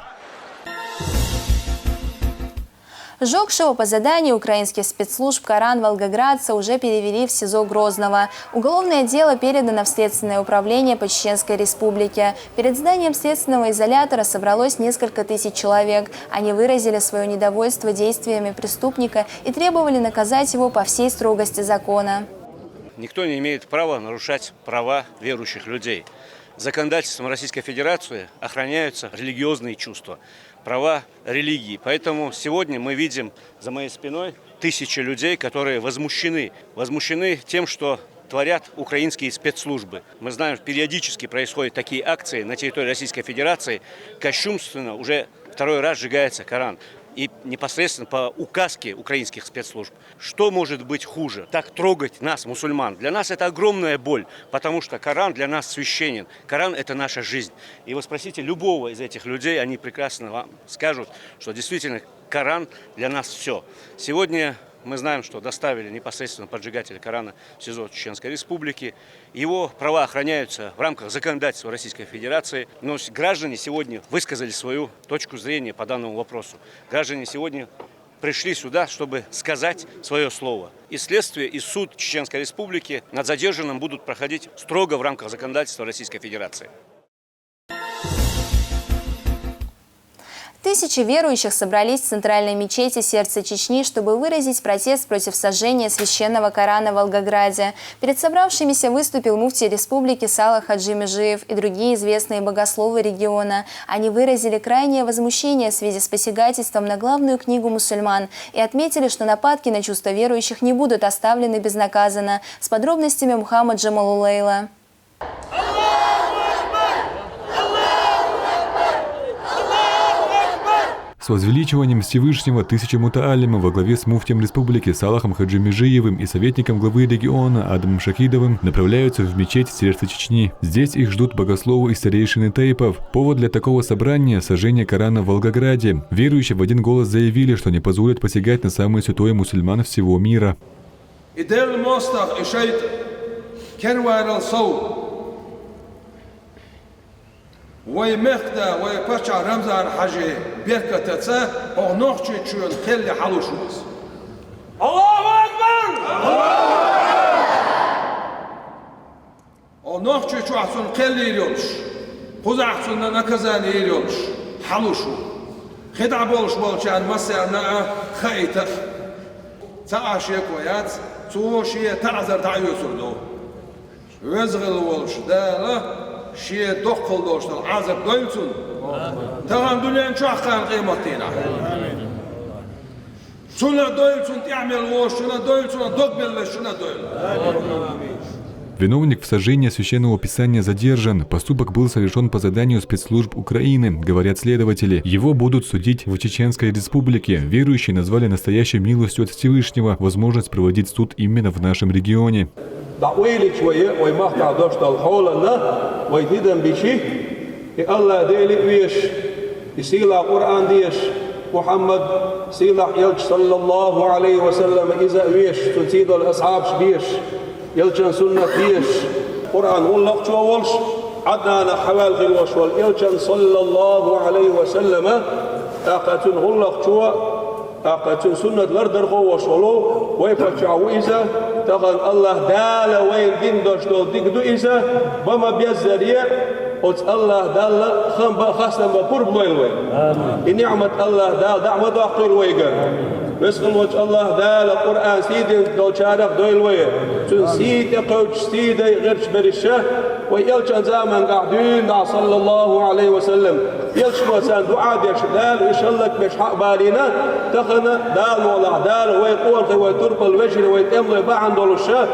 Сжёгшего по заданию украинских спецслужб Коран волгоградца уже перевели в СИЗО Грозного. Уголовное дело передано в Следственное управление по Чеченской Республике. Перед зданием следственного изолятора собралось несколько тысяч человек. Они выразили своё недовольство действиями преступника и требовали наказать его по всей строгости закона. Никто не имеет права нарушать права верующих людей. Законодательством Российской Федерации охраняются религиозные чувства, права религии. Поэтому сегодня мы видим за моей спиной тысячи людей, которые возмущены. Возмущены тем, что творят украинские спецслужбы. Мы знаем, периодически происходят такие акции на территории Российской Федерации. Кощунственно уже второй раз сжигается Коран. И непосредственно по указке украинских спецслужб. Что может быть хуже? Так трогать нас, мусульман. Для нас это огромная боль, потому что Коран для нас священен. Коран — это наша жизнь. И вы спросите любого из этих людей, они прекрасно вам скажут, что действительно Коран для нас всё. Сегодня мы знаем, что доставили непосредственно поджигателя Корана в СИЗО Чеченской Республики. Его права охраняются в рамках законодательства Российской Федерации. Но с-, граждане сегодня высказали свою точку зрения по данному вопросу. Граждане сегодня пришли сюда, чтобы сказать своё слово. И следствие, и суд Чеченской Республики над задержанным будут проходить строго в рамках законодательства Российской Федерации. Тысячи верующих собрались в центральной мечети «Сердце Чечни», чтобы выразить протест против сожжения священного Корана в Волгограде. Перед собравшимися выступил муфтий республики Салах Хаджи Межиев и другие известные богословы региона. Они выразили крайнее возмущение в связи с посягательством на главную книгу мусульман и отметили, что нападки на чувства верующих не будут оставлены безнаказанно. С подробностями Мухаммад Джамалулейла. С возвеличиванием Всевышнего тысячи мутааллимов во главе с муфтием республики Салахом Хаджи Межиевым и советником главы региона Адамом Шахидовым направляются в мечеть «Сердце Чечни». Здесь их ждут богословы и старейшины тейпов. Повод для такого собрания — сожжение Корана в Волгограде. Верующие в один голос заявили, что не позволят посягать на самое святое мусульман всего мира. И Делан мостагӀа, и шайтӀа керварал сов. Вай мехкда, вай паччахь Рамзан-Хьажи беркатаца хӀокху Нохчийчоьнан кхел хьалуш ву иза. Аллаху акбар! Хьо Нохчийчохь цунна кхел йийр йолуш, кхузахь цунна наказание йийр йолуш хьалуш ву. ХӀетахь болуш болчарна массарна а хаийта а. Цхьа а шеко яц, цо шен таӀзар дӀаоьцур ду. Веза-Воккха волчу Дала шен доккхал долуш долу Ӏазап дойла цунна. Тахана дуьнен чохь а, кхана къематдийнахь. Цунна дойла, цунна тӀаьхьа мел вожучунна дойла, цунна дог мел везачунна дойла. Виновник в сожжении Священного Писания задержан. Поступок был совершён по заданию спецслужб Украины, говорят следователи. Его будут судить в Чеченской Республике. Верующие назвали настоящей милостью от Всевышнего возможность проводить суд именно в нашем регионе. ДӀакъойлича вай, вай махкахь долуш долу хьолана вай тидам бичи, и АллахӀ Дела а везаш, и сийлахь Къуръан дезаш, Мухьаммад сийлахь элча, саллаллаху Ӏалайхи ва саллам, иза а везаш, цуьнан сий долу асхьабаш безаш, элчан суннат дезаш, Къуръан гӀуллакхчо волуш, Ӏаднанах хьаваьлла хир волуш волу элчан, саллаллаху Ӏалайхи ва саллама, тӀаккха цуьнан гӀуллакхчо, тӀаккха цуьнан суннат лардархо а волуш волу вай паччахь ву иза. Тахана АллахӀ Дала вайна дина долуш долу дика ду иза, бан ма-беззара, оцу АллахӀ Далла хан бан а, хастам бан а пурба лойла вай. И ниӀмат АллахӀ Дала дӀа ма доккхийла вайга. Веза-Воккха волчу АллахӀ Дала Къуръан сий дина долчарах дойла вай. Цуьнан сий тӀекхевдаш, сий дай гӀерташ берш а, вай элчан заманахь дуьйна дӀа, саллаллаху Ӏалайхи ва саллам, элчано царна дуӀа деш, Дала уьш хӀаллакбеш хьакъ балийна, тахана Дала мукъалахь, Дала вай къонахий, вай турпал вежарий, вай тӀемалой бахьана долуш а,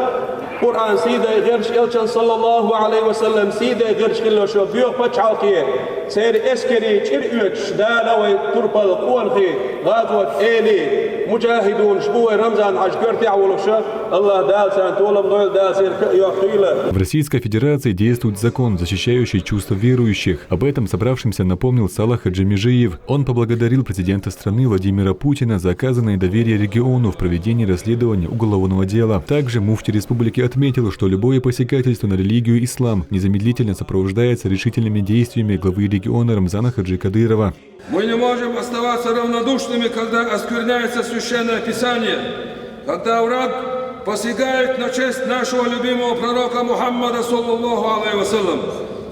Къуръан сийдай гӀерташ, Элчан, саллаллаху Ӏалайхи ва саллам, сийдай гӀерташ хилла шо боьха пачхьалкхе, церан эскаре чӀир оьцуш, Дала вай турпал къонахий, гӀазот эли, муджахидунаш бу вай Рамзан-Хьажа коьртехь волуш, Аллах Дала царна толам лойла, Дала церан кхаъ йоккхийла. В Российской Федерации действует закон, защищающий чувства верующих. Об этом собравшимся напомнил Салах Хаджи Межиев. Он поблагодарил президента страны Владимира Путина за оказанное доверие региону в проведении расследования уголовного дела. Также муфтий республики отметил, что любое посягательство на религию ислам незамедлительно сопровождается решительными действиями главы региона Рамзана Хаджи Кадырова. Мы не можем оставаться равнодушными, когда оскверняется Священное Писание, когда враг посягает на честь нашего любимого пророка Мухаммада, саллаллаху Ӏалайхи ва саллам,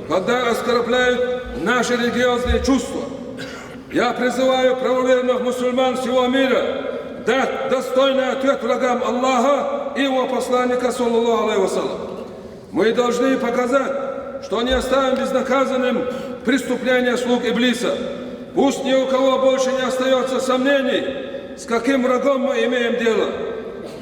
когда оскорбляют наши религиозные чувства. Я призываю правоверных мусульман всего мира дать достойный ответ врагам Аллаха и его посланника, саллаллаху Ӏалайхи ва саллам. Мы должны показать, что не оставим безнаказанным преступления слуг Иблиса. Пусть ни у кого больше не остаётся сомнений, с каким врагом мы имеем дело.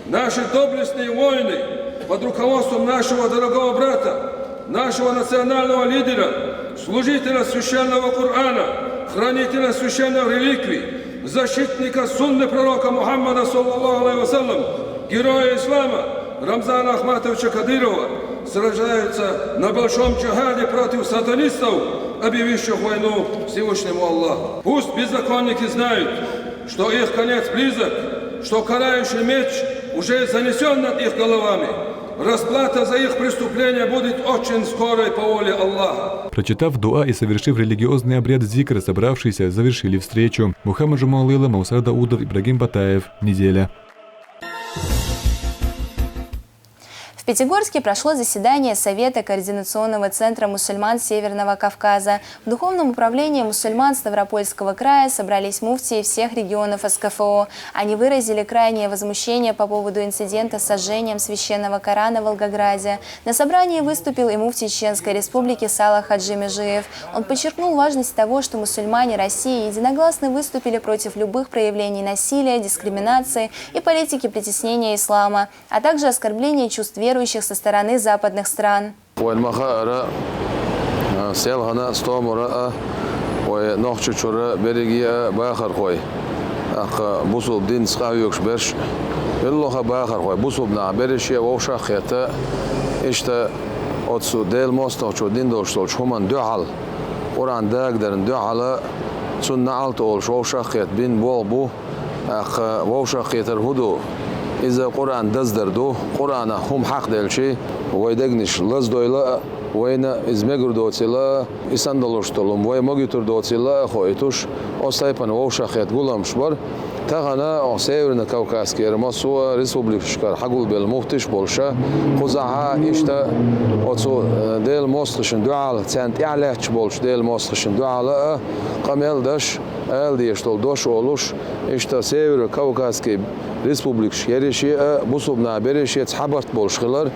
Наши доблестные воины под руководством нашего дорогого брата, нашего национального лидера, служителя священного Корана, хранителя священных реликвий, защитника сунны пророка Мухаммада, саллаллаху Ӏалайхи ва саллам, героя ислама Рамзана Ахматовича Кадырова сражаются на большом джихаде против сатанистов, объявивших войну Всевышнему Аллаху. Пусть беззаконники знают, что их конец близок, что карающий меч уже занесён над их головами. Расплата за их преступления будет очень скорой по воле Аллаха. Прочитав дуа и совершив религиозный обряд зикра, собравшиеся завершили встречу. Мухаммад Жумалыла, Маусар Даудов, Ибрагим Батаев. Неделя. В Пятигорске прошло заседание Совета Координационного центра мусульман Северного Кавказа. В Духовном управлении мусульман Ставропольского края собрались муфтии всех регионов СКФО. Они выразили крайнее возмущение по поводу инцидента с сожжением священного Корана в Волгограде. На собрании выступил и муфтий Чеченской Республики Салах Хаджи Межиев. Он подчеркнул важность того, что мусульмане России единогласно выступили против любых проявлений насилия, дискриминации и политики притеснения ислама, а также оскорбления чувств верующих со стороны западных стран. Вайна ма-хаъара, а, селхана а, стомара а, вай Нохчийчуьра берриге а бахархой, тӀаккха бусулба динца къахьоьгуш берш, беллалха бахархой, бусулба нах берриш а вовшах а хетта, иштта оцу Делан мостагӀчо дина долуш долчу хӀуманна дуьхьал, Къуръан дагадарна дуьхьал, цунна неӀалт олуш вовшах а хетта бина болх бу. ТӀаккха вовшах а хетар хӀун ду? Иза Къуръан даздар ду. Къуръанах хӀума хьакхаделча, вай дегнаш лаздойла а, вайна иза мегар доцийла а, и санна долуш долу хӀума вай магуьйтур доцийла а хоуьйтуш, оцу тайпана вовшах а хетта гуламаш бара. Тахана оха Северный Кавказскера массо а республикашкара хьагулбелла муфтиш а болуша, кхузахь а иштта оцу, э, Делан мостагӀашна дуьхьал, царна тӀаьхьа лаьтташ болчу Делан мостагӀашна дуьхьал а къамел деш, ала дезаш долу дош а олуш, иштта Северо-Кавказский республикаш ерриш а, бусулба нах берриш а цхьа барт болуш хилар,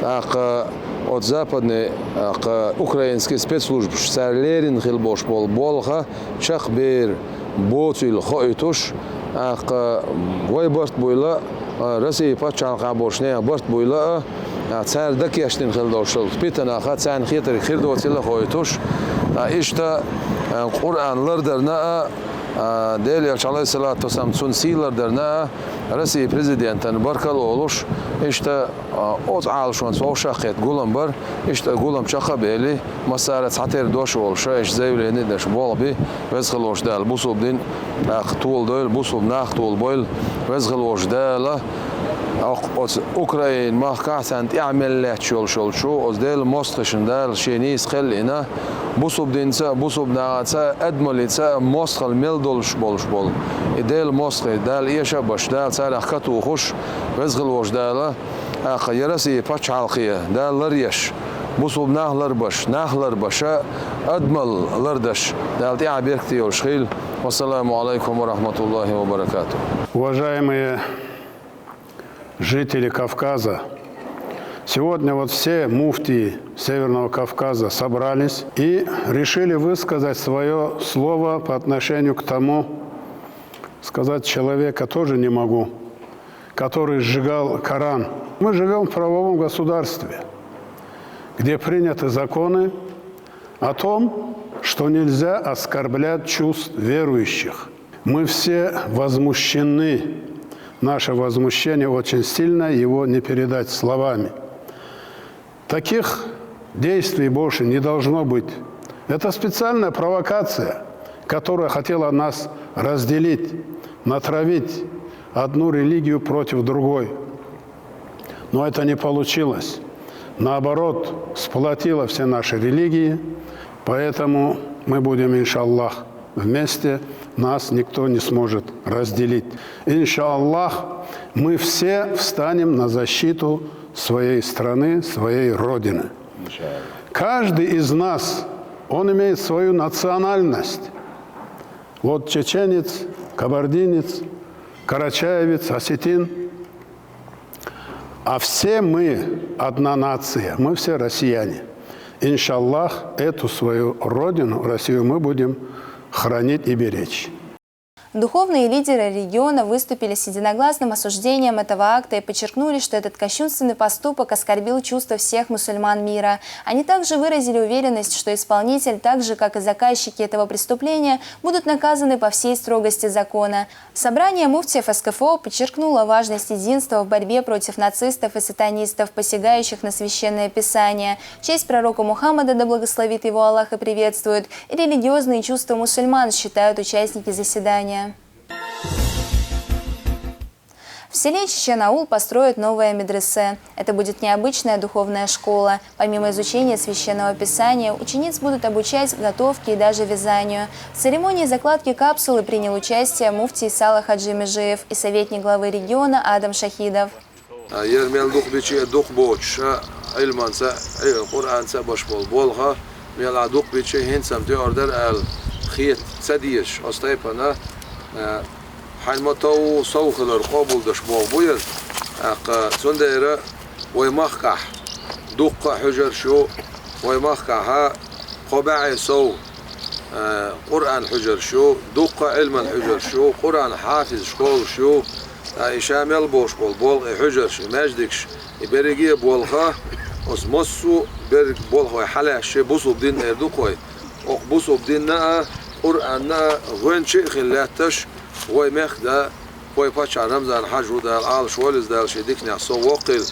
тӀаккха оцу западный, тӀаккха украинский спецслужбаш цара леррина хила болуш болу болх чекхбер боцийла хоуьйтуш, тӀаккха вай барт буйла а, Россия пачхьалкхехь болчу нехан барт буйла а, цара дакештина хила долуш долу питанах царна хетарг хир доцийла а хоуьйтуш, иштта Къуръан лардарна а, Делан Элча, Ӏалайхиссалату вассалам, цунна сий лардарна а, Россия президентана баркалла олуш, иштта оцу Ӏалашонца вовшах а хетта гулам бара, иштта гулам чекх а бели, массара а цхьатерра дош а олуш, иштта заявлени а деш болх би, Веза хила волчу Дала бусулба дин тӀаккха толадойла, бусулба нах толабойла, Веза хила волчу Дала. Оцу Украин махкахь царна тӀаьхьа мел лаьтташ йолуш йолчу оцу Делан мостагӀашна Дала шен нийса кхел а йина, бусулба динца а, бусулба нахаца а, адамаллица а мостагӀалла мел долуш болуш болу и Делан мостагӀий Дала эша а беш, Дала царах катухуш, Веза хила волчу Дала, тӀаккха я Россия пачхьалкхе Дала ларъеш, бусулба нах ларбеш, нах ларбеша, адамалла лардеш, Дала тӀаьхьа беркате йолуш хила. Вассаламу Ӏалайкум ва рахьматуллахӀи ва баракатухӀ. Уважаемые жители Кавказа, сегодня вот все муфтии Северного Кавказа собрались и решили высказать своё слово по отношению к тому, сказать человека тоже не могу, который сжигал Коран. Мы живем в правовом государстве, где приняты законы о том, что нельзя оскорблять чувств верующих. Мы все возмущены. Наше возмущение очень сильное, его не передать словами. Таких действий больше не должно быть. Это специальная провокация, которая хотела нас разделить, натравить одну религию против другой. Но это не получилось. Наоборот, сплотило все наши религии. Поэтому мы будем, иншаллах, вместе. Нас никто не сможет разделить. Иншаллах, мы все встанем на защиту своей страны, своей Родины. Каждый из нас, он имеет свою национальность. Вот чеченец, кабардинец, карачаевец, осетин. А все мы одна нация, мы все россияне. Иншаллах, эту свою Родину, Россию, мы будем хранить и беречь. Духовные лидеры региона выступили с единогласным осуждением этого акта и подчеркнули, что этот кощунственный поступок оскорбил чувства всех мусульман мира. Они также выразили уверенность, что исполнитель, так же как и заказчики этого преступления, будут наказаны по всей строгости закона. Собрание муфтиев СКФО подчеркнуло важность единства в борьбе против нацистов и сатанистов, посягающих на священное писание. Честь пророка Мухаммада, да благословит его Аллах и приветствует, и религиозные чувства мусульман, считают участники заседания. В селе Чечен-Аул построят новое медресе. Это будет необычная духовная школа. Помимо изучения священного писания, учениц будут обучать готовке и даже вязанию. В церемонии закладки капсулы принял участие муфтий Сала Хаджи Межиев и советник главы региона Адам Шахидов. Ер мел дукха биче дукха боцуш, Ӏилманца, Къуръанца баш болу болха мел а дукха биче хӀинца-м тӀеор дара аьлла хета ца дезаш, оцу тайпана хьайн ма тов сов хилар къобалдаш болх бу яр. ТӀаккха цундела вай махкахь дуккха а хьуьжарш ю, вай махкахьа кхо бӀе сов Къуръан хьуьжарш ю, дуккха а Ӏилман хьуьжарш ю, Къуръан хьафиз школаш ю, ткъа и ша мел бохуш болу болх и хьуьжарш, и маьждигаш, и берриге а болха, оцу массо а берриг болх вай хьалаьцча бусулба дин эр ду-кх вай. Окху бусулба динна а, Къуръанна а гӀоьнча а хила лаьтташ, вай мехкда, вай паччахь Рамзан-Хьаьжа ву, Дала Ӏалашвойла иза, Дала шен диканехь сов воккхийла.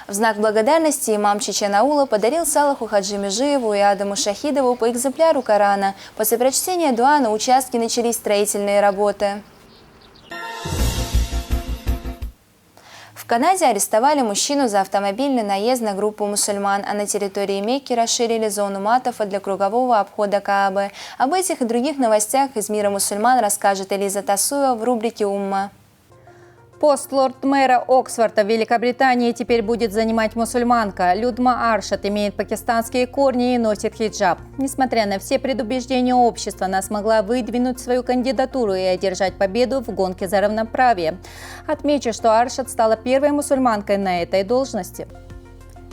В знак благодарности имам Чечен-Аула подарил Салаху Хаджи Межиеву и Адаму Шахидову по экземпляру Корана. После прочтения дуа на участке начались строительные работы. В Канаде арестовали мужчину за автомобильный наезд на группу мусульман, а на территории Мекки расширили зону Матафа для кругового обхода Каабы. Об этих и других новостях из мира мусульман расскажет Элиза Тасуева в рубрике «Умма». Пост лорд-мэра Оксфорда в Великобритании теперь будет занимать мусульманка. Людма Аршат имеет пакистанские корни и носит хиджаб. Несмотря на все предубеждения общества, она смогла выдвинуть свою кандидатуру и одержать победу в гонке за равноправие. Отмечу, что Аршат стала первой мусульманкой на этой должности.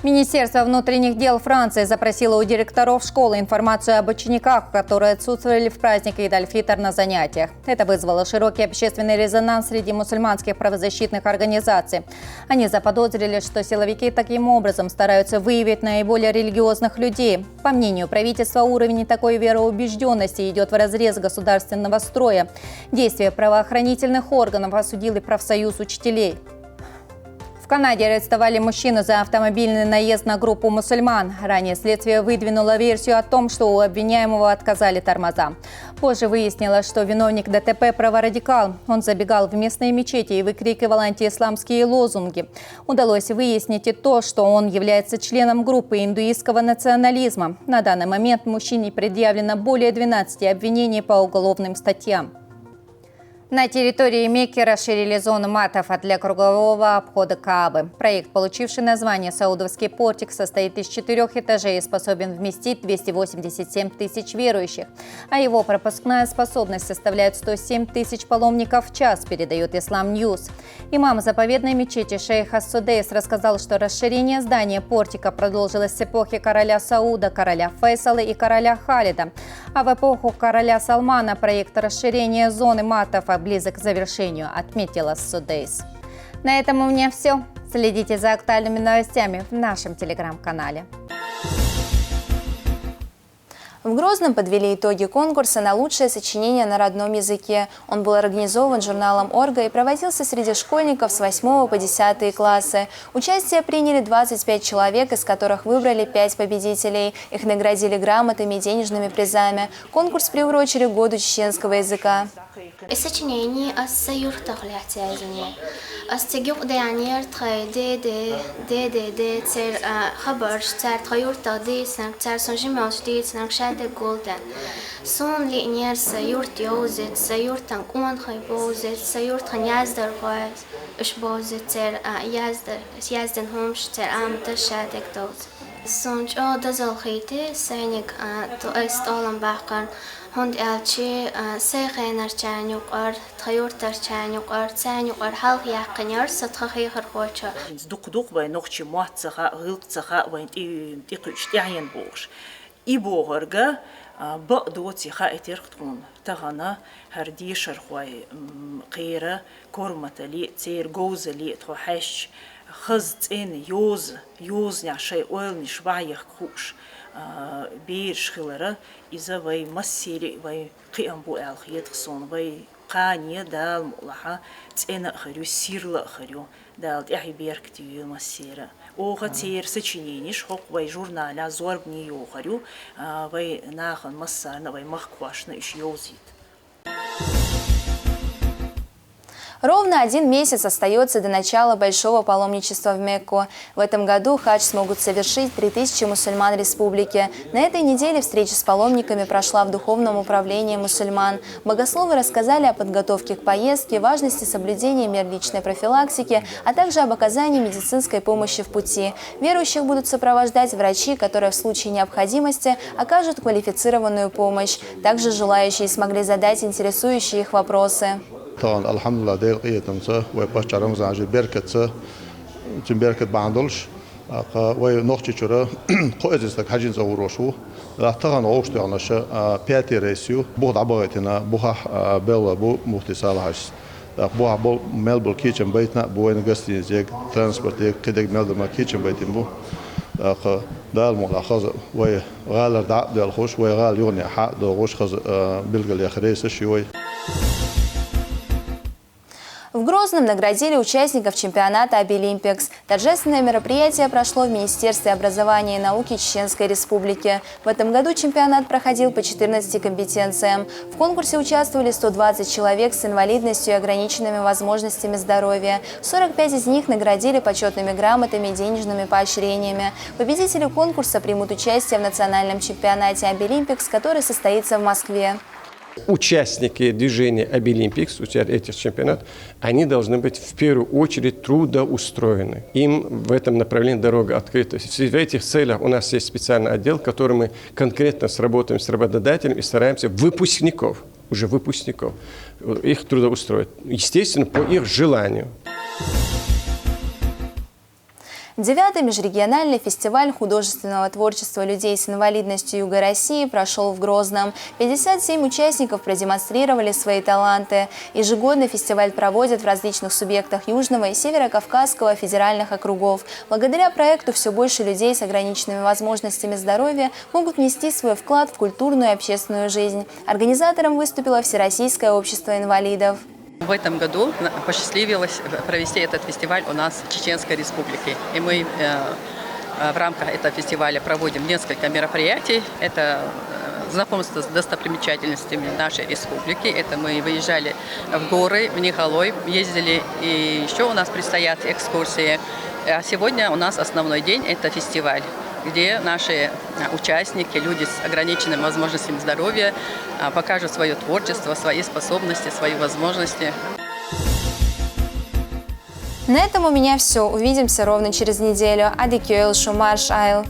Министерство внутренних дел Франции запросило у директоров школ информацию об учениках, которые отсутствовали в праздник Ид-аль-Фитр на занятиях. Это вызвало широкий общественный резонанс среди мусульманских правозащитных организаций. Они заподозрили, что силовики таким образом стараются выявить наиболее религиозных людей. По мнению правительства, уровень такой вероубежденности идет вразрез государственного строя. Действия правоохранительных органов осудил и профсоюз учителей. В Канаде арестовали мужчину за автомобильный наезд на группу мусульман. Ранее следствие выдвинуло версию о том, что у обвиняемого отказали тормоза. Позже выяснилось, что виновник ДТП – праворадикал. Он забегал в местные мечети и выкрикивал антиисламские лозунги. Удалось выяснить и то, что он является членом группы индуистского национализма. На данный момент мужчине предъявлено более двенадцати обвинений по уголовным статьям. На территории Мекки расширили зону Матафа для кругового обхода Каабы. Проект, получивший название «Саудовский портик», состоит из четырех этажей и способен вместить двести восемьдесят семь тысяч верующих, а его пропускная способность составляет сто семь тысяч паломников в час, передает Ислам Ньюс. Имам заповедной мечети шейх Ас-Судейс рассказал, что расширение здания портика продолжилось с эпохи короля Сауда, короля Фейсала и короля Халида. А в эпоху короля Салмана проект расширения зоны Матафа близок к завершению, отметила Судейс. На этом у меня все. Следите за актуальными новостями в нашем телеграм-канале. В Грозном подвели итоги конкурса на лучшее сочинение на родном языке. Он был организован журналом «Орга» и проводился среди школьников с восьмого по десятые классы. Участие приняли двадцать пять человек, из которых выбрали пять победителей. Их наградили грамотами и денежными призами. Конкурс приурочили к году чеченского языка. Сочинение аз са юртах лехцяйзани. Аз цигюк дянер тхай деде, деде, де цер хабарш, цер тхай юртах дисанг, цер сон жималш дисанг шадег гулден. Сон линер са юрт йоузит, са юртан кун хай боузит, са юртхан яздар гойс, уш боузит цер яздар, язден хомш цер амта шадег доуз. Сон чӀо дазалхийти сайник то эс тӀолан бахкъан. Хунд элчи сай хенарчан юкъар, тха юртарчан юкъар, цан юкъар халх яхкъинер са тха хихар хоча. Дукх-дукх вай нохчи мотт ца хаа, гӀилкъ ца хаа, вайн тӀи-, тӀи кхуьч тӀяхьен бохуш. И бохурга бакъ доци хаитерх тхуна. Тахана хӀара дешархой кхера корматали, церан говзали тхо хьаьшча, хаза цӀена йоза, йозанехь шайн ойланаш бахьехка хууш бераш хилара, иза вай массери а вай кхиам бу аьлла хетах суна, вай кхане Дала мукъалахьа цӀена а хир ю, сирла а хир ю. Дала тӀаьхье беркате йойла массера. Оха церан сочиненеш хӀокху вай журналехь зорбане йохур ю, вай нахана массарна а, вай махкахошна а уьш йовзийта. Ровно один месяц остаётся до начала большого паломничества в Мекку. В этом году хадж смогут совершить три тысячи мусульман республики. На этой неделе встреча с паломниками прошла в Духовном управлении мусульман. Богословы рассказали о подготовке к поездке, важности соблюдения мер личной профилактики, а также об оказании медицинской помощи в пути. Верующих будут сопровождать врачи, которые в случае необходимости окажут квалифицированную помощь. Также желающие смогли задать интересующие их вопросы. Тахана, алхьамдулиллахӀ, Делан къинхетамца, вай паччахь Рамазан-хьаьжин беркатца, цуьнан беркат бахьана долуш, тӀаккха вай Нохчийчуьра кхо эзар стаг хьаьжцӀа гӀур волуш ву. Тахана вовшахтоьхнарш пятый рейс ю. Бух дӀабахийтина, бухахь белла бу муфти Салахьас. ТӀаккха бухахь болу, мел болу кечам байтина а бу, вайна гостиница, транспорт, кхидерг мел дан ма кечам байтина бу. ТӀаккха Дала мукъалахь хаза вай гӀалара дӀа а доьлхуш, вай гӀала юханехьа а догӀуш, хаза билгалъяха рейсаш ю вай. В Грозном наградили участников чемпионата «Абилимпикс». Торжественное мероприятие прошло в Министерстве образования и науки Чеченской Республики. В этом году чемпионат проходил по четырнадцати компетенциям. В конкурсе участвовали сто двадцать человек с инвалидностью и ограниченными возможностями здоровья. Сорок пять из них наградили почётными грамотами и денежными поощрениями. Победители конкурса примут участие в национальном чемпионате «Абилимпикс», который состоится в Москве. Участники движения «Абилимпикс», уча-, этих чемпионат, они должны быть в первую очередь трудоустроены. Им в этом направлении дорога открыта. В этих целях у нас есть специальный отдел, который мы конкретно сработаем с работодателем и стараемся выпускников, уже выпускников, их трудоустроить. Естественно, по их желанию. Девятый межрегиональный фестиваль художественного творчества людей с инвалидностью Юга России прошёл в Грозном. Пятьдесят семь участников продемонстрировали свои таланты. Ежегодно фестиваль проводят в различных субъектах Южного и Северокавказского федеральных округов. Благодаря проекту всё больше людей с ограниченными возможностями здоровья могут внести свой вклад в культурную и общественную жизнь. Организатором выступило Всероссийское общество инвалидов. В этом году на-, посчастливилось провести этот фестиваль у нас в Чеченской Республике. И мы, э, э, в рамках этого фестиваля проводим несколько мероприятий. Это, э, знакомство с достопримечательностями нашей республики. Это мы выезжали в горы, в Николой ездили. И ещё у нас предстоят экскурсии. А сегодня у нас основной день — это фестиваль, где наши, а, участники, люди с ограниченными возможностями здоровья, а, покажут своё творчество, свои способности, свои возможности. На этом у меня всё. Увидимся ровно через неделю. Адикёйл шумарш айл.